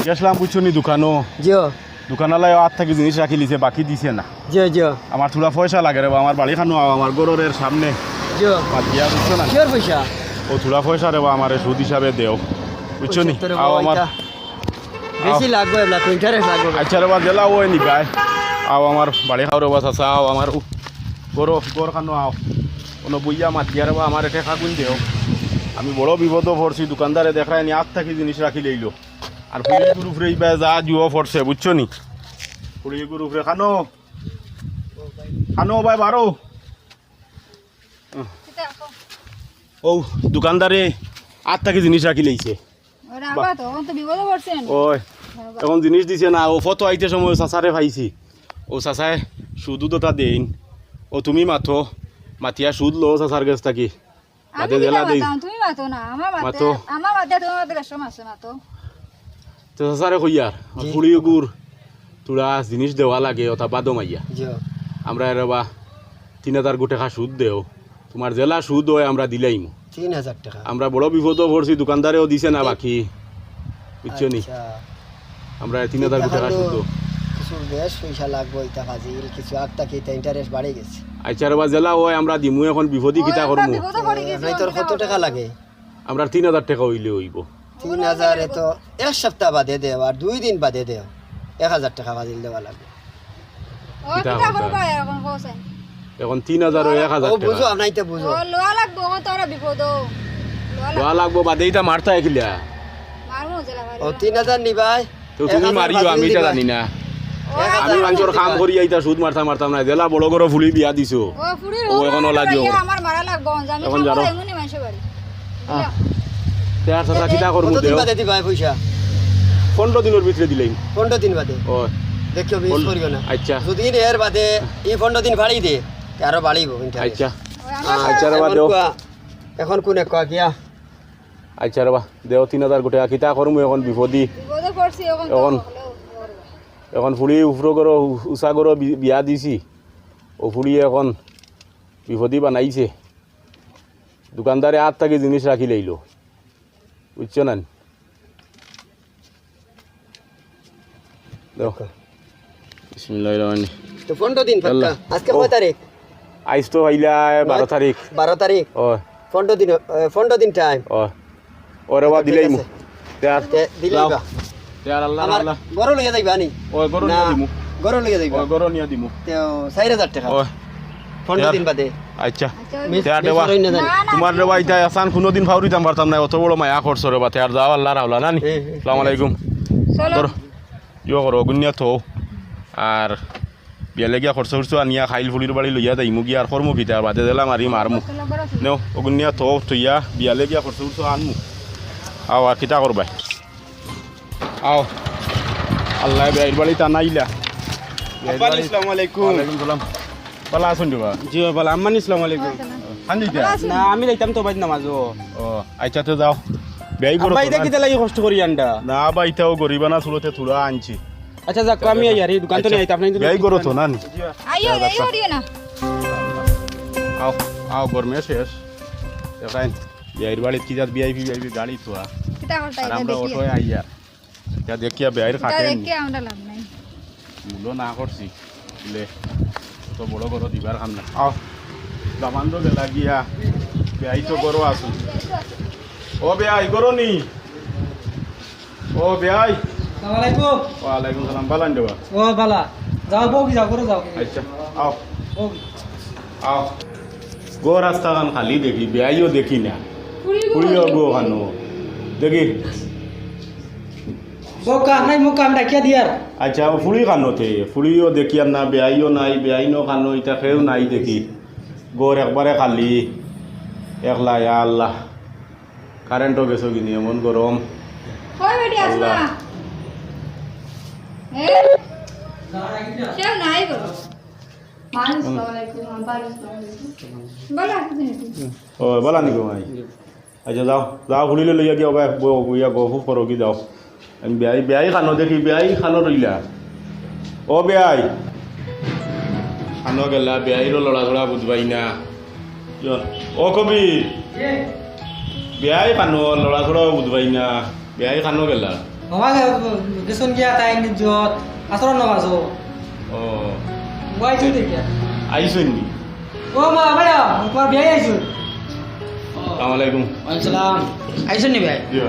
গেছলাম বুঝছো নি দোকানো। জিও। দোকানআলায় আত থাকি জিনিস রাখি লিছে, বাকি দিছে না। জিও, জিও। আমার থুড়া পয়সা লাগে রে বা, আমার বাড়ি খানো আও, আমার ঘরর এর সামনে। জিও। বাদ দিয়া বুঝছো না? কিওর পয়সা? ও থুড়া পয়সা রে বা, আমারে সুদ হিসাবে দেও। বুঝছো নি? পয়সা তো রে বা, আও আমার ইটা বেশি লাগবো, এবলা তো interest লাগবো। আচ্ছা রে বা, জেলা ওই নি গায়। আও আমার বাড়ি খাও রে বা, চাচা, আও আমার উ-, ঘরো, ঘর খানো আও। কোনো বইয়া মাতিয়া রে বা, আমারে টেকা গুন দেও। আমি বড় বিপদো পড়ছি, দোকানদারে দেখরায়নি আত থাকি জিনিস রাখি লইলো। আর ফুড়িগুর উপরে ইবা যা জুয়া পড়ছে, বুঝছো নি? ফুড়িগুর উপরে খানো, খানো ভাই বারো। ও দোকানদারে আত থাকি জিনিস রাখি লইছে। ওরে আব্বা তো, অখন তো বিপদো পড়ছেন। ওই, বাবা। অখন জিনিস দিছে না, ও ফটো আইতে সময় চাচারে পাইছি। ও চাচায় সুদ উদতা দেইন। ও তুমি মাতো, মাতিয়া সুদ লও চাচার গেছ থাকি। আমি বাদে কিতা জেলা দেই। মাতাম? তুমি মাতো না, আমার মাতে, মাতো। আমার মাতে, তোমার মাতে বেশ মাসে মাতো। তো চাচারে কইয়ার, জি। ফুড়িগুর, থুড়া জিনিস দেওয়া লাগে, ওটা বাদো মাইয়া। জি। আমরা এরে বা তিন হাজার গু টেকা সুদ দেও, তোমার জেলা সুদ অয় আমরা দিলাইমু। তিন হাজার টেকা? আমরা বড় বিপদো পড়ছি, দোকানদারেও দিছে না বাকি, বুঝছো নি? আচ্ছা। আমরা তিন হাজার গু টেকা সুদ দেও। কিছু বেশ পয়সা লাগবো, ইটা ফাজিল, কিছু আগ থাকি ইটা interest বাড়ি গেছে। আচ্ছা রে বা, জেলা অয় আমরা দিমু, অখন বিপদে কিতা করমু? বিপদো পড়ি গেছি, নাই তোর কত টেকা লাগে? আমরার তিন হাজার টেকা অইলে অইবো। তিন হাজার এ তো এক সপ্তাহ বাদে দেও, আর দুই দিন বাদে দেও, এক হাজার টেকা ফাজিল দেওয়া লাগবো। ও, কিতা কিতা করবা? করবা অখন, কও চাই। অখন তিন হাজার ও এক হাজার ও, টেকা। বুঝো, আপনার ইটা বুঝো। ও, লওয়া লাগবো, ও তো আমরা বিপদ, ও। লওয়া লাগবো। লওয়া লাগবো, বাদে ইটা মারতা একিলা। মারমু, জেলা মারি। ও, তিন হাজার নিবাই? তো তুমি এক হাজার মারিও, বাদে আমি ইটা দিবা। জানি না। ও, আমি এক হাজার মানষর কাম করিয়া ইতা সুদ মারতাম, মারতাম না। জেলা বড় ঘরো ফুড়ি বিয়া দিছো। ও, ফুড়ির ও, অখন ওলা দিও। আমার মারা লাগবো, আমি অখন জানো? এমনই মানষর বাড়ি। আহ। তে আর চাচা কিতা করমু কতদিন দেও? বাদে দিবা এই পয়সা? পনরো দিনর ভিতরে দিলাইমু। পনরো দিন বাদে? ও। দেখিও, miss করিও না। আচ্ছা। যদি এর বাদে এই পনরো দিন বাড়ি দে, তে আরো বাড়িবো interest। আচ্ছা। ও, আমার আচ্ছা, রে বাদ দেও। অখন কোন এক গিয়া? আচ্ছা রে বা, দেও তিন হাজার গু টেকা, কিতা করমু অখন বিপদি। বিপদো পড়ছি অখন তো অখন। অখন ফুড়ি উপরো ঘরো, উ-, উচা ঘরো বি-, বিয়া দিছি। ও ফুড়ি অখন বিপদি বানাইছে। দোকানদারে আত থাকি জিনিস রাখি লইলো। বুঝছো না? দেও। বিসমিল্লাহির রহমানির রহিম। তো পনরো দিন পাক্কা। আল্লাহ। আজকে ও। কয় তারিখ? আইজ তো অইলা বারো তারিখ। বারো তারিখ? ও। পনরো দিন, এ, পনরো দিন time। ও। ওরে বা আচ্ছা, ঠিক দিলাইমু। আছে। তে আর তে দিলাইবা। লাও। তে আর আল্লাহ, আমার আল্লাহ। ঘরো লইয়া যাইবা নি? ও, ঘরো না, নিয়া দিমু। ঘরো লইয়া যাইবা। ও, ঘরো নিয়া দিমু। তে ও, চাইর হাজার টেকা। ও। পনরো দিন বাদে। আচ্ছা। আচ্ছা, ওই তে আর দেওয়া। না, না, তোমার রে বা ইতা আসান কুনুদিন ফাউরিতাম পারতাম না, অত বড় মায়া করছো রে বা, তে আর যাও আল্লাহর হাওলা, না নি? হ্যাঁ, হ্যাঁ। আসসালামু আলাইকুম। চলো। ধরো। ইয়ো করো, অগুনিয়া থও। আর বিয়ালে গিয়া খরচ উরচ আনিয়া খাইল ফুড়ির বাড়ি লইয়া যাইমু গিয়া, আর করমু কিতা, বাদে জেলা মারি মারমু। নেও, অগুনিয়া থও, থইয়া বিয়ালে গিয়া খরচ উরচ আনমু। আও, আর কিতা করবায়? আও। আল্লায় বেয়াইর বাড়িত আনাইলা। আব্বা, আসসালামু আলাইকুম। ওয়ালাইকুম সালাম। ভালা আছইন রে বা? জি, ভালা। আম্মা, আসসালামু আলাইকুম। খান দিতা? না, আমি যাইতাম তো বাইত নামাজো। ও, আচ্ছা, তে যাও। বেয়াই বড় আব্বা, ইতা তো না। কিতা লাগি কষ্ট করি আনরা? না বা, ইতাও গরিবানা চুলোতে থুড়া আনছি। আচ্ছা, যাক, আমি আইয়ার, এই দোকান তো আচ্ছা। নিয়ে আইতাম না, কিন্তু বেয়াই করো তো, না নি? আইও, আইও, আইও না। আও, আও, গরমে শেষ। দেখাইন, বেয়াইর বাড়িত কি জাত V I P, V I P গাড়ি থুয়া। কিতা করতা আর এটা আমরা দেখিয়া? অটোয় আইয়ার। ইটা দেখিয়া বেয়াইর ইটা কাটে নি। দেখিয়া আমরা লাভ নাই। মূল্য না করছি, বুলে, অত বড় ঘরো দিবার কাম না। আও, দামান্দ গেলা গিয়া, বেয়াই তো ঘরো আছইন। ও বেয়াই, ঘরো নি? ও বেয়াই। আসসালামু আলাইকুম। ওয়ালাইকুম সালাম, ভালা আছইন বা? ও ভালা। যাও, বউগি যাও, ঘরো যাও। আচ্ছা, আও। বউগি। আও। ঘর রাস্তাখান খালি দেখি, বেয়াইও দেখি না। ফুড়িও গো খানো। দেখি। বউকা নাই, মুখ কাম ডাকিয়া দিয়ার। আচ্ছা, ও ফুড়ি খানো তে, ফুড়িও দেখিয়ার না, বেয়াইও নাই, বেয়াইনও খানো, ইতা কেউ নাই দেখি। ঘর একবারে খালি, একলা, ইয়া আল্লাহ। কারেন্টও গেছে গিনি, এমন গরম। কই বেটি আল্লাহ। আসমা? এ? কেউ নাই গো। মানুষ আসসালামু আলাইকুম, আব্বা আসসালামু আলাইকুম। বলো, আপনি কি? ও, বালা নি গো মাই? আচ্ছা, যাও, যাও, হুড়িলে লইয়া গিয়া ওবা, ব-, ইয়া গফ করো কি যাও। আমি বেয়াই, বেয়াই খানো দেখি, বেয়াই খানো রইলা। ও বেয়াই। খানো গেলা, বেয়াইরও লড়াচড়া বুঝবায় না। ও কবির। বেয়াই খানো, লড়াচড়াও বুঝবায় না। বেয়াই খানো গেলা? বাবা, গেছইন গিয়া তাই নিজত, আচরণ নবাজো। ও। ওয়াই তুই দেখিয়া। আইছইন নি? ও মা, ভাইয়া, তোমার বেয়াই আইছইন। আসসালামু আলাইকুম। ওয়ালাইকুম সালাম। আইছইন নি বেয়াই? জি।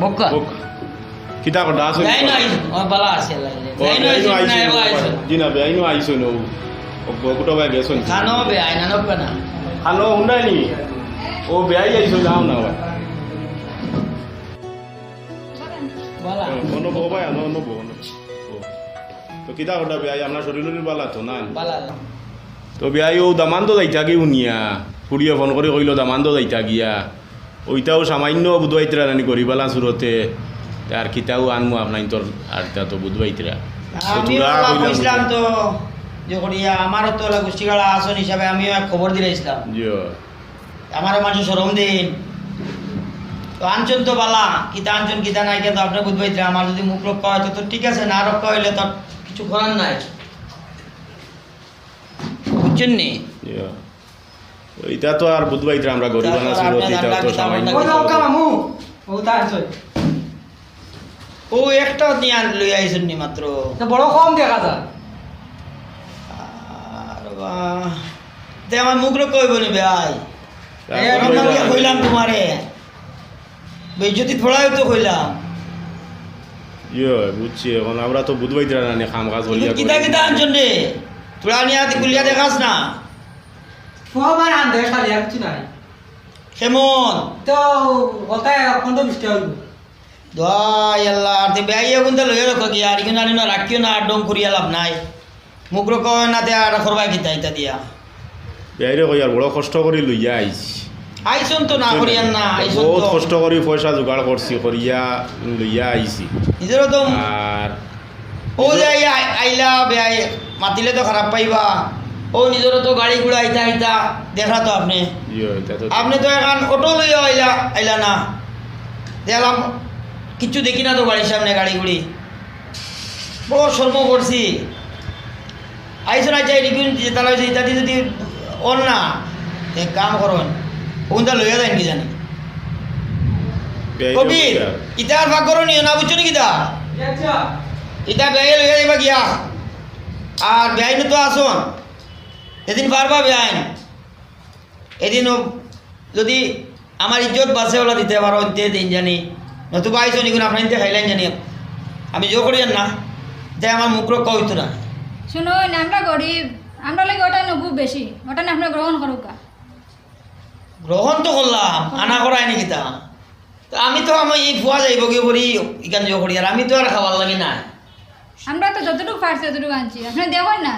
বক্কা? বক। কিতা কথা আছে? বেয়াই না আইছইন। ও, বালা আছে, আল্লাহ। ও, বেয়াই না বেয়াই না আইছইন, আইছইন, না, ও, আইছইন। জি না, বেয়াই না আইছইন, ও। ও, বকুটা ভাই গেছইন। খানো বেয়াই, না, নব্বা না। খানো হুন্ডাই নি? ও, বেয়াই আইছইন, যাও না, ভাই। বালা। ও, অনো বও ভাই, অনো, অনো বও, অনো বও। ও। তো কিতা কথা বেয়াই, আপনার শরীর টরীর বালা তো না? বালা। তো বেয়াই ও দামান্দ যাইতা কি হুনিয়া, ফুড়িয়ে ফোন করি কইলো দামান্দ যাইতা গিয়া। ওইটাও সামান্য বুধবাইতরা নানি গরিবালা সুরতে, আর কিতাও আনমু আপনাইন্তর আর তা তো বুধবাইতরা। তো আমি থুড়া ওলা কইলাম কইছিলাম বুঝলাম। তো, যে করিয়া, আমারও তো ওলা গোষ্ঠীগাড়া আসন হিসাবে আমিও এক খবর দিলাইছিলাম। জি। আমারও মানুষ শরম দিন। তো আনছইন তো বালা, কিতা আনছইন কিতা নাই, কিন্তু আপনি বুঝবাইতরা, আমার যদি মুখ রক্ষা হয় তো, তো ঠিক আছে, না রক্ষা হইলে তো আর কিছু করার নাই। বুঝছইন নি? ইয়া। ইটা তো আর বুঝবাইতরা আমরা গরিব তারপর আনা ছিল, আপনি ইটাও তো জানলা সামান্য। ওই যে ওকা মামু, ও তার সই। ও একটা নিয়া লই আইছইন নি মাত্র। তো বড় কম দেখা যায়। আর বা, তে আমার মুখ রক্ষা হইব নি ভাই? তারপর এ, আমরা কইলাম তোমারে। বেইজ্জতি পড়ায় তো কইলাম। ইয়ে, বুঝছি, এখন আমরা তো বুঝবাইতরা না নি, কাম কাজ করিয়া কিতা করি। কিতা আনছইন রে? তোরা নিয়া তুই গুলিয়া দেখাস না। ফোন আর আন দে, খালি আর কিছু নাই। কেমন? তো কথা এখন তো বৃষ্টি হইব। দোয়াই আল্লাহ, আর তে বেয়াই এখন তো লইয়া রাখো কি, আর ইগুন আনি না রাখিও না, আর ডং করিয়া লাভ নাই। মুখ রক্ষা হয় না, তে আর করবায় কিতা ইতা দিয়া? বেয়াইরে কই আর বড় কষ্ট করি লইয়া আইছি। আইছইন তো না করিয়ার না, আইছইন বহুত তো। কষ্ট করি পয়সা জোগাড় করছি, করিয়া লইয়া আইছি। নিজেরও তো আর ও যে আই-, আই-, আইলা বেয়াই, মাতিলে তো খারাপ পাইবা। ও নিজেরও তো গাড়ি ঘোড়া ইতা ইতা দেখা তো আপনি। ইয়ো, ইতা তো আপনি তো এখন অটো লইয়া আইলা, আইলা না। দেখলাম কিচ্ছু দেখি না তো বাড়ির সামনে গাড়ি ঘুড়ি। বড় শরম করছি। আইসো না যাই রিভিউ দিতে, তাহলে হইছে ইত্যাদি যদি অন না, এক কাম করুন, কোনটা লইয়া যাইন কি জানি। বেয়াই কবির, লইয়া। ইতা আর ভাগ করো নিও না, বুঝছো নি কিতা? আচ্ছা। ইতা বেয়াই লইয়া যাইবা গিয়া। আর বেয়াই তো আসুন। এদিন পারবা বেয়াই। এদিনও যদি আমার ইজ্জত বাঁচে ওলা দিতে পারো, তে দিন জানি, নতুবা আইসো নিগুন আপনার ইনতে খাইলেন জানি, আমি জো করি আর না, তে আমার মুখ রক্ষা হইতো না। শুনো, আমরা গরিব, আমরা লাগে ওটা নবু বেশি, ওটা না আমরা গ্রহণ করুক গা। গ্রহণ তো করলাম, আনা করায় নি কিতা? তো আমি তো আমার এই ফুয়া যাইব গিয়ে বলি, ইখান জো করি, আর আমি তো আর খাওয়ার লাগি না। আমরা তো যতটুকু পারছি ততটুকু আনছি, আপনি দেখুন না।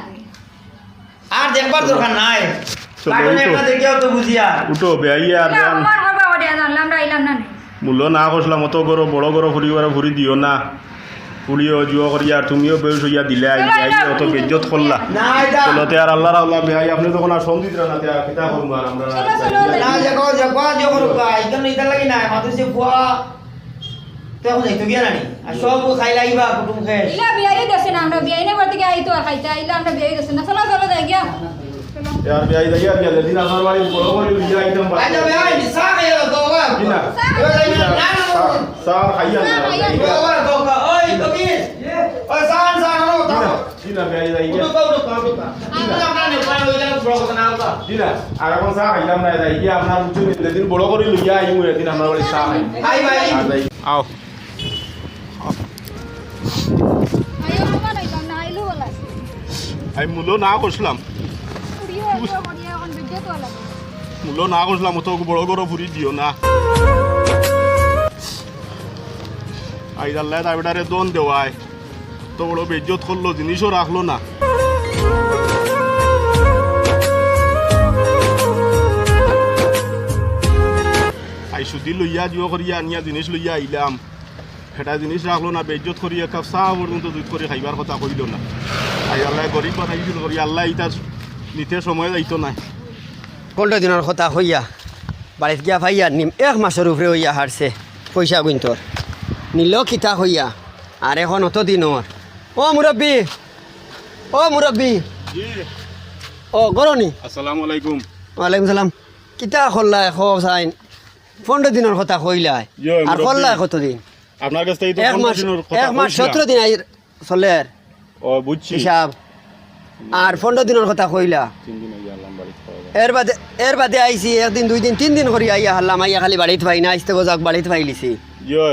আর দেখবার দরকার নাই। চলো, কার্টুন উঠো। একটা দেখিয়াও তো বুঝিয়া। উঠো, বেয়াইয়ে আর না, যান। আমার বাবা ওরে আর জানলাম, আমরা আইলাম না নে। মূল্য না করছিলাম, অত গরো, বড় গরো ফুরি করে ফুরি দিও না। ফুরিও জুয়ো করিয়া, তুমিও বেউস হইয়া দিলে, আই, চলো, বেয়াইয়ে আইলাম। অত বেইজ্জত করলা। না, এটা চলো, তে আর আল্লাহর আল্লাহ, বেয়াই, আপনি তখন আর সম দিতরা না, তে আর কিতা করবো আর আমরা? চলো, চলো, না, দেখো, দেখো, জো করো, ভাই, ইখান ইতার লাগি না, মাথা সে ফুয়া। তো এখন যাইতো গিয়া নানি? আর সব খাইলা ইবা কুটুম খেয়ে। ইলা বিয়াই দেশে না, আমরা বিয়াই না বাড়ি থেকে আইতো আর খাইতা, ইলা আমরা বিয়াই দেশে না। চলো, চলো, যাই গিয়া। চলো। ইয়ার বিয়াই যাই গিয়া, বিয়াই দিন আমার বাড়ি বড় করে বিয়াই আইতাম পারি। আচ্ছা, বিয়াই, চা খাইয়া তো, বাবা। কি না? চা খাইয়া। না, না, না, না। চা, চা খাইয়া না, চা খাইয়া। যাই গিয়া। বাবা, বাবা, ওই, কবির। ওই, চা, চা, না, না, কি না? চা। জি না, বেয়াই যাই গিয়া। উঠো, উঠো, উঠো, উঠো। জি না। আমরা আপনার নেপাল হয়ে গেলে বড় কথা না, কথা। জি না, আর এখন চা খাইলাম না, যাই গিয়া আপনার উঠে যেদিন বড় করে লইয়া আইমু, এদিন আপনার বাড়ি চা খাই। আই ভাই। আর যাই। আও। আইও, তোমার আইলাম না, আইলো বলা। আমি মূল্য না করছিলাম। ফুরিয়ে আইলো, ফুরিয়ে এখন বিদ্যুৎ ওলা। মূল্য না করছিলাম, অত বড় বড় ফুরি দিও না। আই আল্লাহ, তাই বেটারে দন দেওয়ায়। তো বড় বেইজ্জত করলো, জিনিসও রাখলো না। আই সুদি লইয়া জিও করিয়া আনিয়া জিনিস লইয়া আইলাম। এটা জিনিস রাখলো না, বেইজ্জত করি এক কাপ চা পর্যন্ত জুত করি খাইবার কথা কইল না। আই আল্লাহ গরিব বানাইছিল করি, আল্লাহ ইতার নিতে সময় যাইতো না। পনেরো দিনর কথা কইয়া বাড়িত গিয়া পাইয়া নিম এক মাসর উপরে অইয়া হারছে, পয়সা গুনতর নিল কিতা কইয়া, আর এখন অত দিন ওর। ও মুরব্বি, ও মুরব্বি, জি। ও গরনি। আসসালামু আলাইকুম। ওয়ালাইকুম সালাম। কিতা করলা এখন সাইন? পনেরো দিনর কথা কইলায়, জি, আর মুরব্বি। করলা কতদিন? আপনার কাছ থেকে তো এক পনেরো মাস, দিনের কথা এক মাস কইছিলাম। সতেরো দিন আই চলের ও, বুঝছি। হিসাব। আর পনেরো দিনর কথা কইলা। তিন দিন আগে আনলাম বাড়িত পাওয়া যায়। এর বাদে, এর বাদে আইছি একদিন, দুই দিন, তিন দিন করি আইয়া হারলাম, আইয়া খালি বাড়িত পাই না, আইতে গজাক বাড়িত পাইলিছি। ইয়ে,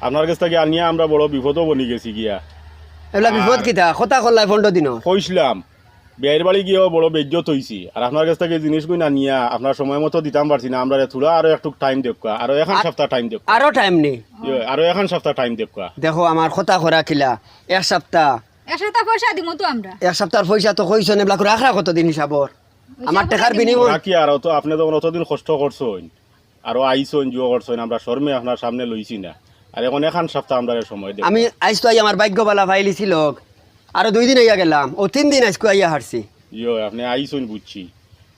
আপনার কাছ থেকে আনিয়া আমরা বড় বিপদও বনি গেছি গিয়া। এগুলা বিপদ আর কিতা? কথা করলাই পনেরো দিন। কইছিলাম, বিয়াইর বাড়ি গিয়াও বড় বেইজ্জত হইছি। আর আপনার কাছ থেকে জিনিস গুইন আনিয়া আপনার সময় মতো দিতাম পারছি না, আমরা থুড়া আরো একটু টাইম দেউক্কা, আরো এখান আর সপ্তাহ টাইম দেউক্কা। আরো টাইম নেই? ইয়ে, আরো এখান সপ্তাহ টাইম দেউক্কা। দেখো, আমার কথা করা কিলা, এক সপ্তাহ। এক সপ্তাহ পয়সা দিমু তো আমরা। এক সপ্তাহর পয়সা তো কইছো নে, ব্লা করে রাখরা কতদিন হিসাবর? আমার হিসাব টেকার করে দিমু। বিনিময়। রাখি আর অত, আপনি যখন অতদিন কষ্ট করছইন, আরো আইছইন, জুয়ো করছইন, আমরা শরমে আপনার সামনে লইছি না। আর এখন এখান সপ্তাহ আমরা সময় দেব। আমি আইজ তো আই আমার ভাগ্য বালা পাইলিছি লোক, আরো দুই দিন আইয়া গেলাম, ও তিন দিন আইজকু আইয়া হারছি। ইয়ো, আপনি আইছইন বুঝছি,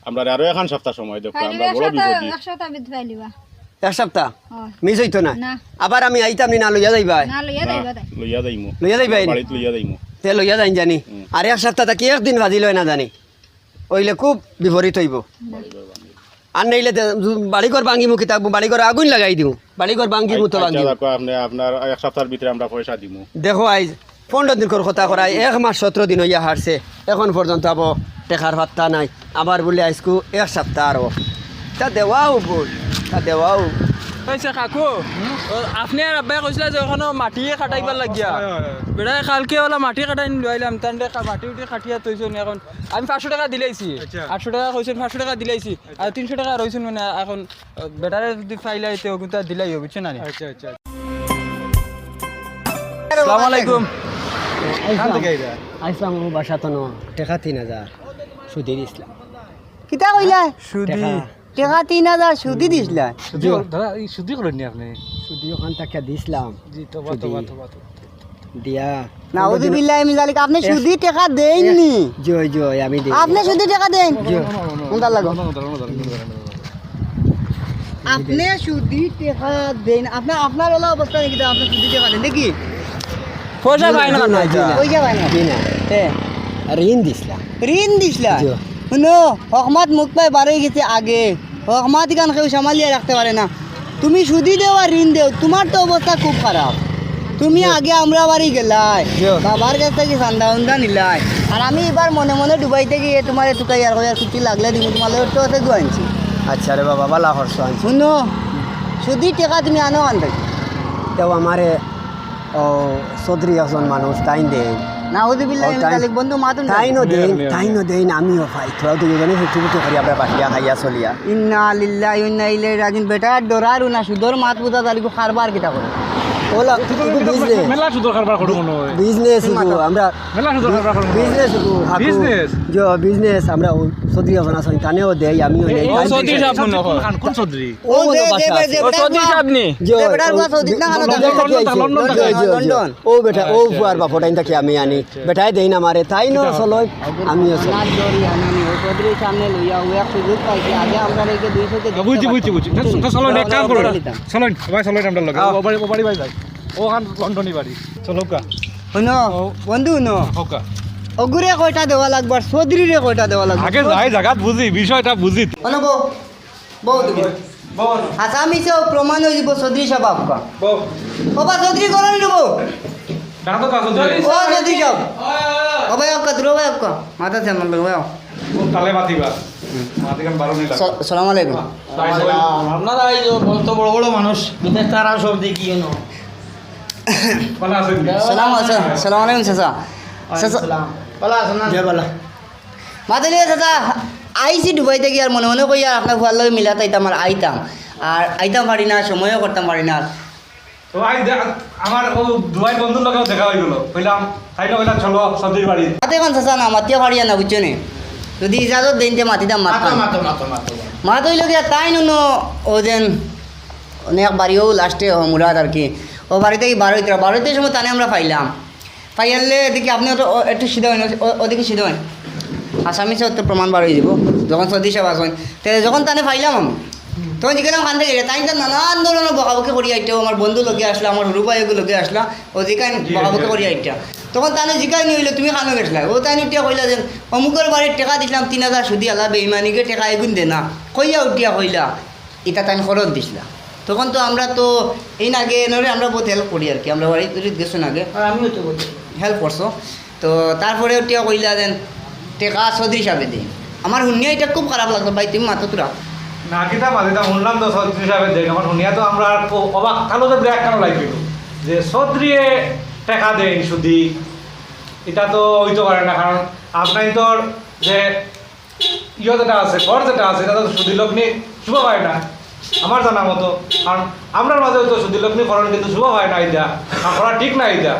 আমরা আরো এখান সপ্তাহ সময় দেব, পাইলে আমরা এক বড় সপ্তাহ, বিপদে। এক সপ্তাহ ভিতরে পাইলিবা। এক সপ্তাহ? হয়। মিস হইতো না? না। আবার আমি আইতাম নি না, লইয়া যাইবায়? না, লইয়া না, যাইবা তাই। লইয়া যাইমু। লইয়া যাইবায় নি? বাড়িত লইয়া যাইমু। তে লইয়া যাইন জানি। হুম। আর এক সপ্তাহ থাকি একদিন বাজিল অয় না জানি। অইলে খুব বিপরীত অইবো। না। আর নাইলে তে-, বাড়িঘর ভাঙ্গিমু কিতা, বাড়িঘর আগুন লাগাই দিমু। বাড়িঘর ভাঙ্গিমু তো আচ্ছা, ভাঙ্গিমু। দেখো, আপনি, আপনার এক সপ্তাহর ভিতরে আমরা পয়সা দিমু। দেখো, আইজ পনেরো দিনকর কথা করাই, এক মাস সতেরো দিন অইয়া হারছে, এখন পর্যন্ত আবো টেকার পাত্তা নাই। আবার বুলে আইজকু এক সপ্তাহ আরো। তা দেওয়াও ভুল, তা দেওয়াও। কইছে কাকু, ও, আপনি আর আব্বাই কইছিলা যে ওখানো মাটি কাটাইবার লাগিয়া। হয়, হয়, হয়। বেটায় কালকে ওলা মাটি কাটাই লইলাম, তানরে কা-, মাটি উটি কাটিয়া তৈছইন এখন। আমি পাঁচশো টেকা দিলাইছি। আচ্ছা। আটশো টেকা কইছইন, পাঁচশো টেকা দিলাইছি। আর তিনশো টেকা রইছইন মানে এখন, আহ, বেটারে যদি পাইলাই তে ওগুতা দিলাইও, বুঝছো না নি? আচ্ছা, আচ্ছা। আসসালামু আলাইকুম। আইসলাম, আইসলাম, ও বাসা তো ন, টেকা তিন হাজার, সুদি দিছলাম। কিতা কইলা? সুদি। টেকা। টেকা তিন হাজার সুদি দিছলা? সুদি, জি। দাদা, এই সুদি করেননি আপনি? সুদি ওখান থেকে দিছলাম। জি, তবা, সুদি। তবা, তবা, তবা। দিয়া। নাউজুবিল্লাহি মিন জালিক, আপনি এক সুদি টেকা দেইননি? জি, জি, আমি দেই। আপনি সুদি টেকা দেইন? জি। কোনটা লাগো? আপনি সুদি টেকা দেইন, আপনার, আপনার ওলা অবস্থা নাকি? আপনি সুদি টেকা দেইন, দেখি। পয়সা পায় না, জি না, জি না। পয়সা পায় না। জি না। হ্যাঁ। ঋণ দিছলা। ঋণ দিছলা? জি। হুনো, হকমাত মুখ পায় বারই গেছে আগে। হকমাত ইখান কেউ সামালিয়া রাখতে পারে না। তুমি সুদি দেও আর ঋণ দেও, তুমার তো অবস্থা খুব খারাপ। তুমি জি। আগে আমরা বাড়ি গেলায়, জি। বাবার কাছ থাকি চান্দা উন্দা নিলায়, আর আমি ইবার মনে মনে ডুবাইতে গিয়া তুমারে তুকাইয়ার কইয়ার কিছু লাগলে দিমু, তুমার লগে তো আছে গুয়া আনছি। আচ্ছা রে বাবা, বালা করছো আনছি। হুনো, সুদি টেকা তুমি আনো আনবে। তেও আমারে ও, চৌধুরী একজন মানুষ, তাইন দেইন। নাউজুবিল্লাহি মিন জালিক, বন্ধু, মাতুন না। তাইনও দেইন, তাইনও দেইন, আমিও পাই। থুড়া দুইজনে ফিফটি ফিফটি করি আমরা বাটিয়া খাইয়া চলিয়া। ইন্না লিল্লাহি ওয়া ইন্না ইলাইহি রাজিউন। বেটা, ডরারু না, সুদর মাত বুঝা জালিক, কারবার কিতা করে? ওলা, ইগু বিজনেস। মেলা সুদর কারবার করে মনে হয়। বিজনেস ইগু, আমরা মেলা সুদর কারবার করে মনে হয়। বিজনেস ইগু, হাকু। বিজনেস? জি, বিজনেস, আমরা ও চৌধুরী একজন আছইন, তানেও দেই, আমিও নেই। ও চৌধুরী সাব মনে হয়। কোন চৌধুরী? ও, ও যে, যে, যে, ও চৌধুরী সাব নি? জি, যে বেটার ও, গুয়া সৌদি না, লন্ডন, লন্ডন, লন্ডন, লন্ডন। জি, জি, জি। ও বেটা, ও ফুয়ার বাপ, ওটাইন থাকি আমি আনি। বেটায় দেইন আমারে, তাইনও চলইন, আমিও চলই। আমার জরি আনানি, ও চৌধুরীর সামনে লইয়া, ও এক সুযোগ পাইছে, আগে আমরা রেখে দুই চোখে দেখতে বুঝছি, বুঝছি, পারতাম। বুঝছি। তা, তা চলো, এক কাম করো। চলো, ভাই, চলো, আমরা লগে। ও, ও বাড়ি, ও বাড়ি, ভাই, যাই। ওখান লন্ডনি বাড়ি। চলো, কা। হুনো, ও। বন্ধু, হুনো। হোকা। ওগুরে কয়টা দেওয়া লাগবো, আর চৌধুরীরে কয়টা দেওয়া লাগবো? আগে যাই, জাগাত বুঝি, বিষয়টা বুঝি। হুনো গো, বউ তুমি। বউ। হাছা মিছা প্রমাণ অই যিবো, চৌধুরী সাব আপকা। বউ। বাবা, চৌধুরী করো নি বউ? ডাকো তো চৌধুরী। ও চৌধুরী সাব। ও ভাই আপকা, দুরো ভাই আপকা। মাথা সে আমার লগে, ভাই। ও তালে মাতিবা। মাতিকান বারো নি লাগবে। স-, সালাম আলাইকুম। আপনারা এই যে বড় বড় মানুষ, বিদেশ তারা সব দেখি এনো। ভালা আছইন নি? সালাম আছে, সালাম আলাইকুম চাচা। ওয়ালাইকুম চাচা। সালাম। ভালা আছইন না? জি, ভালা। মাতুলিয়া চাচা, আইছি ডুবাই থাকি আর মনে মনে কইয়ার আপনার ফুয়ার লগে মিলাত আইতাম আর আইতাম। আর আইতাম পারি না, সময়ও করতাম পারি না। তো আই দে-, আমার ও দুবাই বন্ধুর লগেও দেখা অই গেল। কইলাম, তাইন কইলা, "চলো, চৌধুরীর বাড়ি।" মাতে এখন চাচা না, মাতিয়া পারিয়া না, বুঝছো নি? যদি ইজাজত দেইন, তে মাতিতাম, মাতো, মাততাম। মাতো, মাতো, মাতো। মাত অইল গিয়া তাইন হুনো, ও যেন অনেক বাড়িও লাস্টে হ মুরাদ আর কি। ও বাড়ি থাকি বার অইতরা, বার অইতে সময় তানে আমরা পাইলাম। পাইয়ারলে দেখি আপনে অত, ও, একটু সিধা অইন, ও, ওদিকে সিধা অইন। আসামি সাব তো প্রমাণ বার অই যাইবো, যখন চৌধুরী সাব আছইন। তে যখন তানে পাইলাম আমি, তখন জিকাইলাম, "কান থাকি রে?" তাইন তো নানান ধরনর বকাবকি করিয়া আইতা, আমার বন্ধু লগে আছলা, আমার হুরু ভাই অগু লগে আছলা, ও জিকাইন জি, বকাবকি জি। করিয়া আইতা। তখন তানে জিকাইন অইলো, "তুমি কানো গেছলায়?" ও তাইন উঠিয়া কইলা যে, "অমুকর বাড়িত টেকা দিছলাম তিন হাজার সুদি, আলা বেইমানিগে টেকা এগুন দে না।" কইয়া উঠিয়া কইলা, ইতা তাইন খরচ দিছলা। তখন তো আমরা তো এইন আগে এনরে আমরা বউত help করি আর কি, আমরা বাড়িত উড়িত গেছইন আগে। আর আমিও তো বলছি। Help করছো। তো তারপরে উঠিয়া কইলা যেন টেকা চৌধুরী সাবে দেইন। আমার হুনিয়া ইটা খুব খারাপ লাগলো, ভাই তুমি মাতো থুড়া। না, কিতা মাতিতাম, হুনলাম তো চৌধুরী সাবে দেইন, তখন হুনিয়া তো আমরা আর অ-, অবাক থাকলো যে ব্রেক কেন লাগবে যে চৌধুরীয়ে টেকা দেইন সুদি, ইটা তো অইতো পারে না, কারণ আপনার তো যে ইয়ে যেটা আছে, ঘর যেটা আছে, ইটা তো সুদি লগ্নি শোভা পায় না, আমার জানা মতো। কারণ আমরার মাঝে তো সুদি লগ্নি করণ কিন্তু শোভা পায় না ইটা, আর করা ঠিক না ইটা।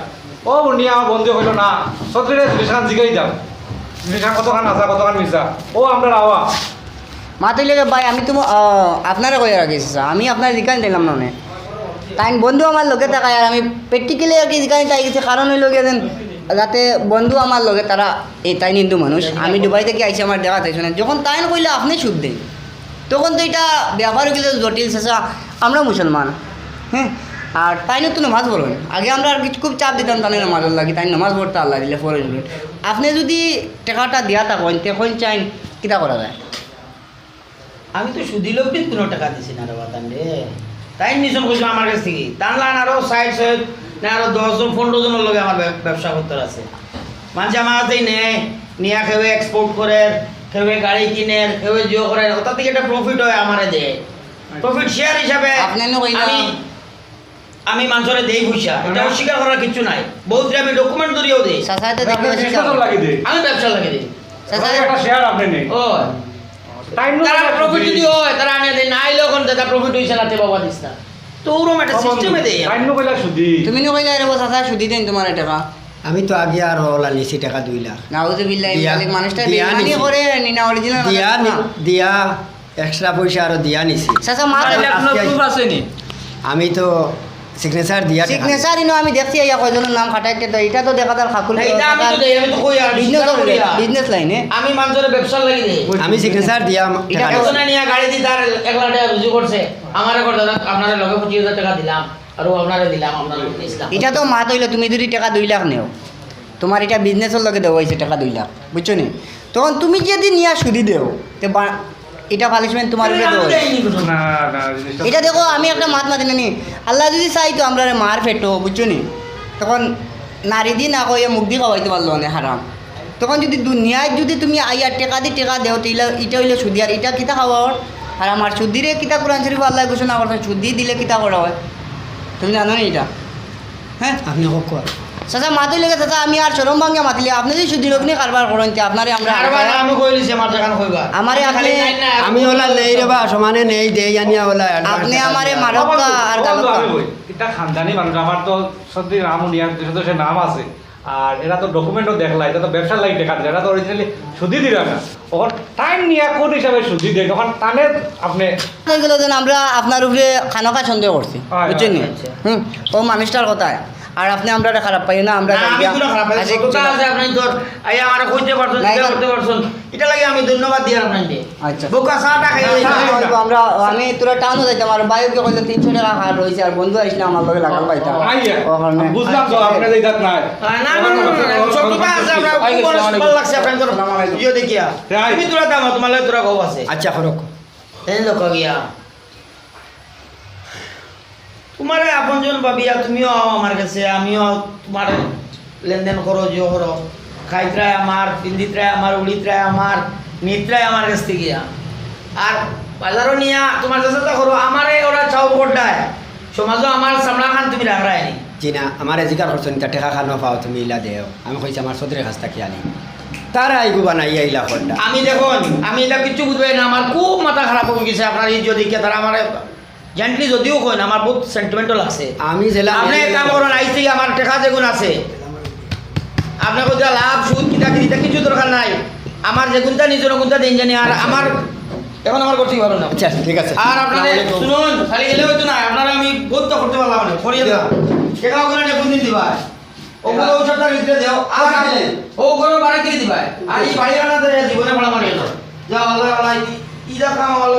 ও হুনিয়া আমার বন্ধু কইলো, "না, চৌধুরীরে জিনিসখান জিগাই দাও, জিনিসখান কতখান হাছা, কতখান মিছা।" ও আমরা আওয়া। মাতিলে রে ভাই, আমি তো, আহ, আপনারে কইয়া রাখি, চাচা, আমি আপনারে জিকাইন দিলাম না অনে। তাইন বন্ধু আমার লগে থাকায় আর আমি practically আর কি জিকাইন তাই গেছি, কারণ অইলো গিয়া যেন যাতে বন্ধু আমার লগে তারা, এই তাইন হিন্দু মানুষ, আমি দুবাই থাকি আইছি, আমার দেখা তাই শুনে। যখন তাইন কইলা আপনে সুদ দেইন, তখন তো ইটা ব্যাপার অইগেলো জটিল, চাচা, আমরা মুসলমান, হ্যাঁ, আর তাইনও তো নামাজ পড়ইন। আগে আমরা আর কিছু খুব চাপ দিতাম তানে নামাজর লাগি, তাইন নামাজ পড়তা আল্লাহ দিলে পড়ইন। আপনে যদি টেকাটা দিয়া থাকইন, তে কইন চাইন, কিতা করা যায়? আমি তো সুদি লগ্নিত কুনু টেকা দিছি না রে বা তানরে। তাইন নিছইন কইছো আমার গেছ থাকি। তান লাখান আরো ষাইট, ষাইট, না আরো দশ জন, পনরো জনর লগে আমার ব্যব-, ব্যবসা করতে আছে। মানষে আমার গেছ থাকি নেয়, নিয়া কেউ export করের, কেউ গাড়ি কিনের, কেউ জিও করের, ওটা থাকি একটা profit অয় আমারে দেয়। Profit share হিসাবে আপনে নু কইলা। আমি আমি মানষরে দেই পয়সা, ইটা মানে অস্বীকার করার কিচ্ছু নাই। বউতরে আমি document ধরিয়াও দেই। চাচা, ইটা দেখো, আপনার অস্বীকার। Business-ও লাগি দেই। আমি ব্যবসা লাগি দেই। চাচা, ওই একটা share আপনে নেই। ও। তাইন নু তারা কইলা profit সুদি। যদি অয়, তারা আনিয়া দেয়, না আইলে অখন দাদা profit অইছে না, তে বাবা দিস না। তো ওরম একটা system-এ দেই। তাইন নু কইলা সুদি। তুমি নু কইলা, "এরে বা চাচা, সুদি দেইন তুমারে টেকা।" আমি তো আগে আর ওলা নিছি টেকা দুই লাখ। নাউজুবিল্লাহ, দিয়া, মালিক মানুষটা দিয়া বেইমানি নিছি। করে, নি না original দিয়া কথা নি-, না। দিয়া extra পয়সা আরো দিয়া নিছি। চাচা, মাত আমার ইলা কুনু আজকে proof আছে নি? আমি তো signature দিয়া টেকা signature ইনো আমি দেখছি, ইয়া কয়জনর নাম খাটাইতে তো, ইটা তো দেখা যার খাকুল না, ইটা আমি তো দেই, আমি তো কই আর business স্বীকার করি। Business line-এ। আমি মানষরে ব্যবসার লাগি দেই। আমি signature দিয়া ইটা টেকা নিছি। একজনে নিয়া গাড়ি দি তার এক লাখ টেকা রুজি করছে, আমারে কর দাদা, আপনারে লগে পঁচিশ হাজার টেকা দিলাম, আর ও আপনারে দিলাম, আপনারে দিলাম। ইটা তো মাত অইলো, তুমি যদি টেকা দুই লাখ নেও, তুমার ইটা business-র লগে দেওয়া অইছে টেকা দুই লাখ, বুঝছো নি? তখন তুমি যদি নিয়া সুদি দেও, তে বা-, ইটা punishment তুমার উপরে দেওয়া অইছে। না, না, জিনিসটা ইটা দেখো, আমি একটা মাত মাতি না নি। আল্লায় যদি চাইতো আমরারে মার পেটো, বুঝছো নি? তখন নাড়ি দি না কইয়া মুখ দি খাওয়াইতে পারলো অনে হারাম। তখন যদি দুনিয়াত যদি তুমি আইয়া টেকা দি টেকা দেও, তে ইলা, ইটা অইলো সুদি, আর ইটা কিতা খাওয়া অর? আর আমার সুদিরে কিতা কোরআন শরীফো আল্লায় ঘোষণা করছইন, সুদি দিলে কিতা করা অয়? তুমি জানো নি ইটা? হ্যাঁ? আপনে কউক্কা। চাচা, মাতইন লাগে, চাচা, আমি আর শরম ভাঙ্গিয়া মাতিলি, আপনে যদি সুদি লগ্নি কারবার করইন, তে আপনারে আমরা কারবার আমি কই দিছি, আমার যেখান কইবা। আমারে আপনে খালি নাই না, আমি ওলা নেই রে বা, সমানে নেই, দেই আনিয়া ওলা, advance আপনে টেকা আমারে দিয়া। মারউক্কা আর বাবা, গালউক্কা। আমি কই, ইটা খানদানি মানুষ, আমার তো সত্যি রামুনিয়ার দুইশো দশের নাম আছে। আর এরা তো document-ও দেখলা, ইটা তো ব্যবসার লাগি টেকা দিলা, এরা তো originally সুদি দিলা না। অখন তাইন নিয়া কোন হিসাবে সুদি দেয়, অখন তানে আপনে কই গেল যেন আমরা আপনার উপরে খানোখা সন্দেহ করছি, হয়, বুঝছেন নি? হয়, আচ্ছা। হুম, ও মানুষটার কথায়। আর আপনে আমরারে খারাপ পাইও না, আমরা না, আমি যাইয়া কোনো খারাপ পাই না। আশিক সততা ছিল। আছে, আপনি তো, এই আমারে কইতে পারছেন, না, জিজ্ঞাসা এটা করতে পারছেন, ইটা লাগি আমি ধন্যবাদ দিয়ার আপনাইনরে। আচ্ছা। বোকা চাটা খাইয়া না, যাইতে না, পারি না। হয়তো আমরা, আমি তোরা টাউনো যাইতাম, আর বাইরে কইলে তিনশো টেকা হার রইছে, আর বন্ধু আইস না আমার লগে লাগাল পাইতাম। ও, আইয়া। ও কারণে। বুঝলাম তো, আপনার এই জাত নাই। আহ, না, না, না, না, না, না, সত্যতা আছে, আমরা আইয়া, খুব মানুষ আসসালামু ভালো লাগছে, আপনার আলাইকুম। আসসালামু আলাইকুম। ইয়ে দেখিয়া। রাইট। তুমি তোরা দাম, তোমার লগে তোরা গো আছে। আচ্ছা, করো। এই লোক গিয়া। তোমারে আপনজন ভাবিয়া তুমিও আও আমার গেছে, আমিও আও, তোমারে লেনদেন করো, জিও করো। খাইতরায় আমার, পিন্দিতরায় আমার, উড়িতরায় আমার, নিতরায় আমার গেছ থাকি গিয়া। আর বাজারো নিয়া তোমার গেছে তা করো, আমারে ওরা চাউর করডায়। সমাজো আমার চামড়া খান তুমি রাখরায় নি। জি না, আমারে জিকার করছো নি, তা টেকা খানো পাও তুমি ইলা দেও। আমি কইছি আমার চৌধুরীর কাছ থাকি আনি। তারা আইগু বানাইয়া ইলা করডা। আমি দেখুন, আমি ইলা কিচ্ছু বুঝবায় না, আমার খুব মাথা খারাপ অই গেছে আপনার এই যদি কে তারা আমারে Gently যদিও কইন, আমার বহুত sentimental আছে। আমি জেলা আপনি এক কাম করুন, আইজ থাকি আমার টেকা যেগুন আছে, আপনি কইতা লাভ, সুদ, কিতা কিতা, কিচ্ছু দরকার নাই। আমার যেগুনতা নিজর গুনতা দিন জানি, আর আমার, এখন আমার করতে পারো না। আচ্ছা, ঠিক আছে। আর আপনারা আসসালামু আলাইকুম। শুনুন, খালি গেলে হইতো না, আপনারা আমি বহুত তো করতে পারলাম না, করিয়ে দাও। টেকা ওগুলো নিয়ে কোনদিন দিবা? ওগুলো ওই সপ্তাহের ভিতরে দেও। আর আর আছে। ও ঘরর ভাড়া কে দিবা? আর এই বাড়ি ভাড়া তো জীবনে ভাড়া মারিও না। যা আল্লাহ, আল্লাহ, ই-, ইটা কাম আল্লাহ।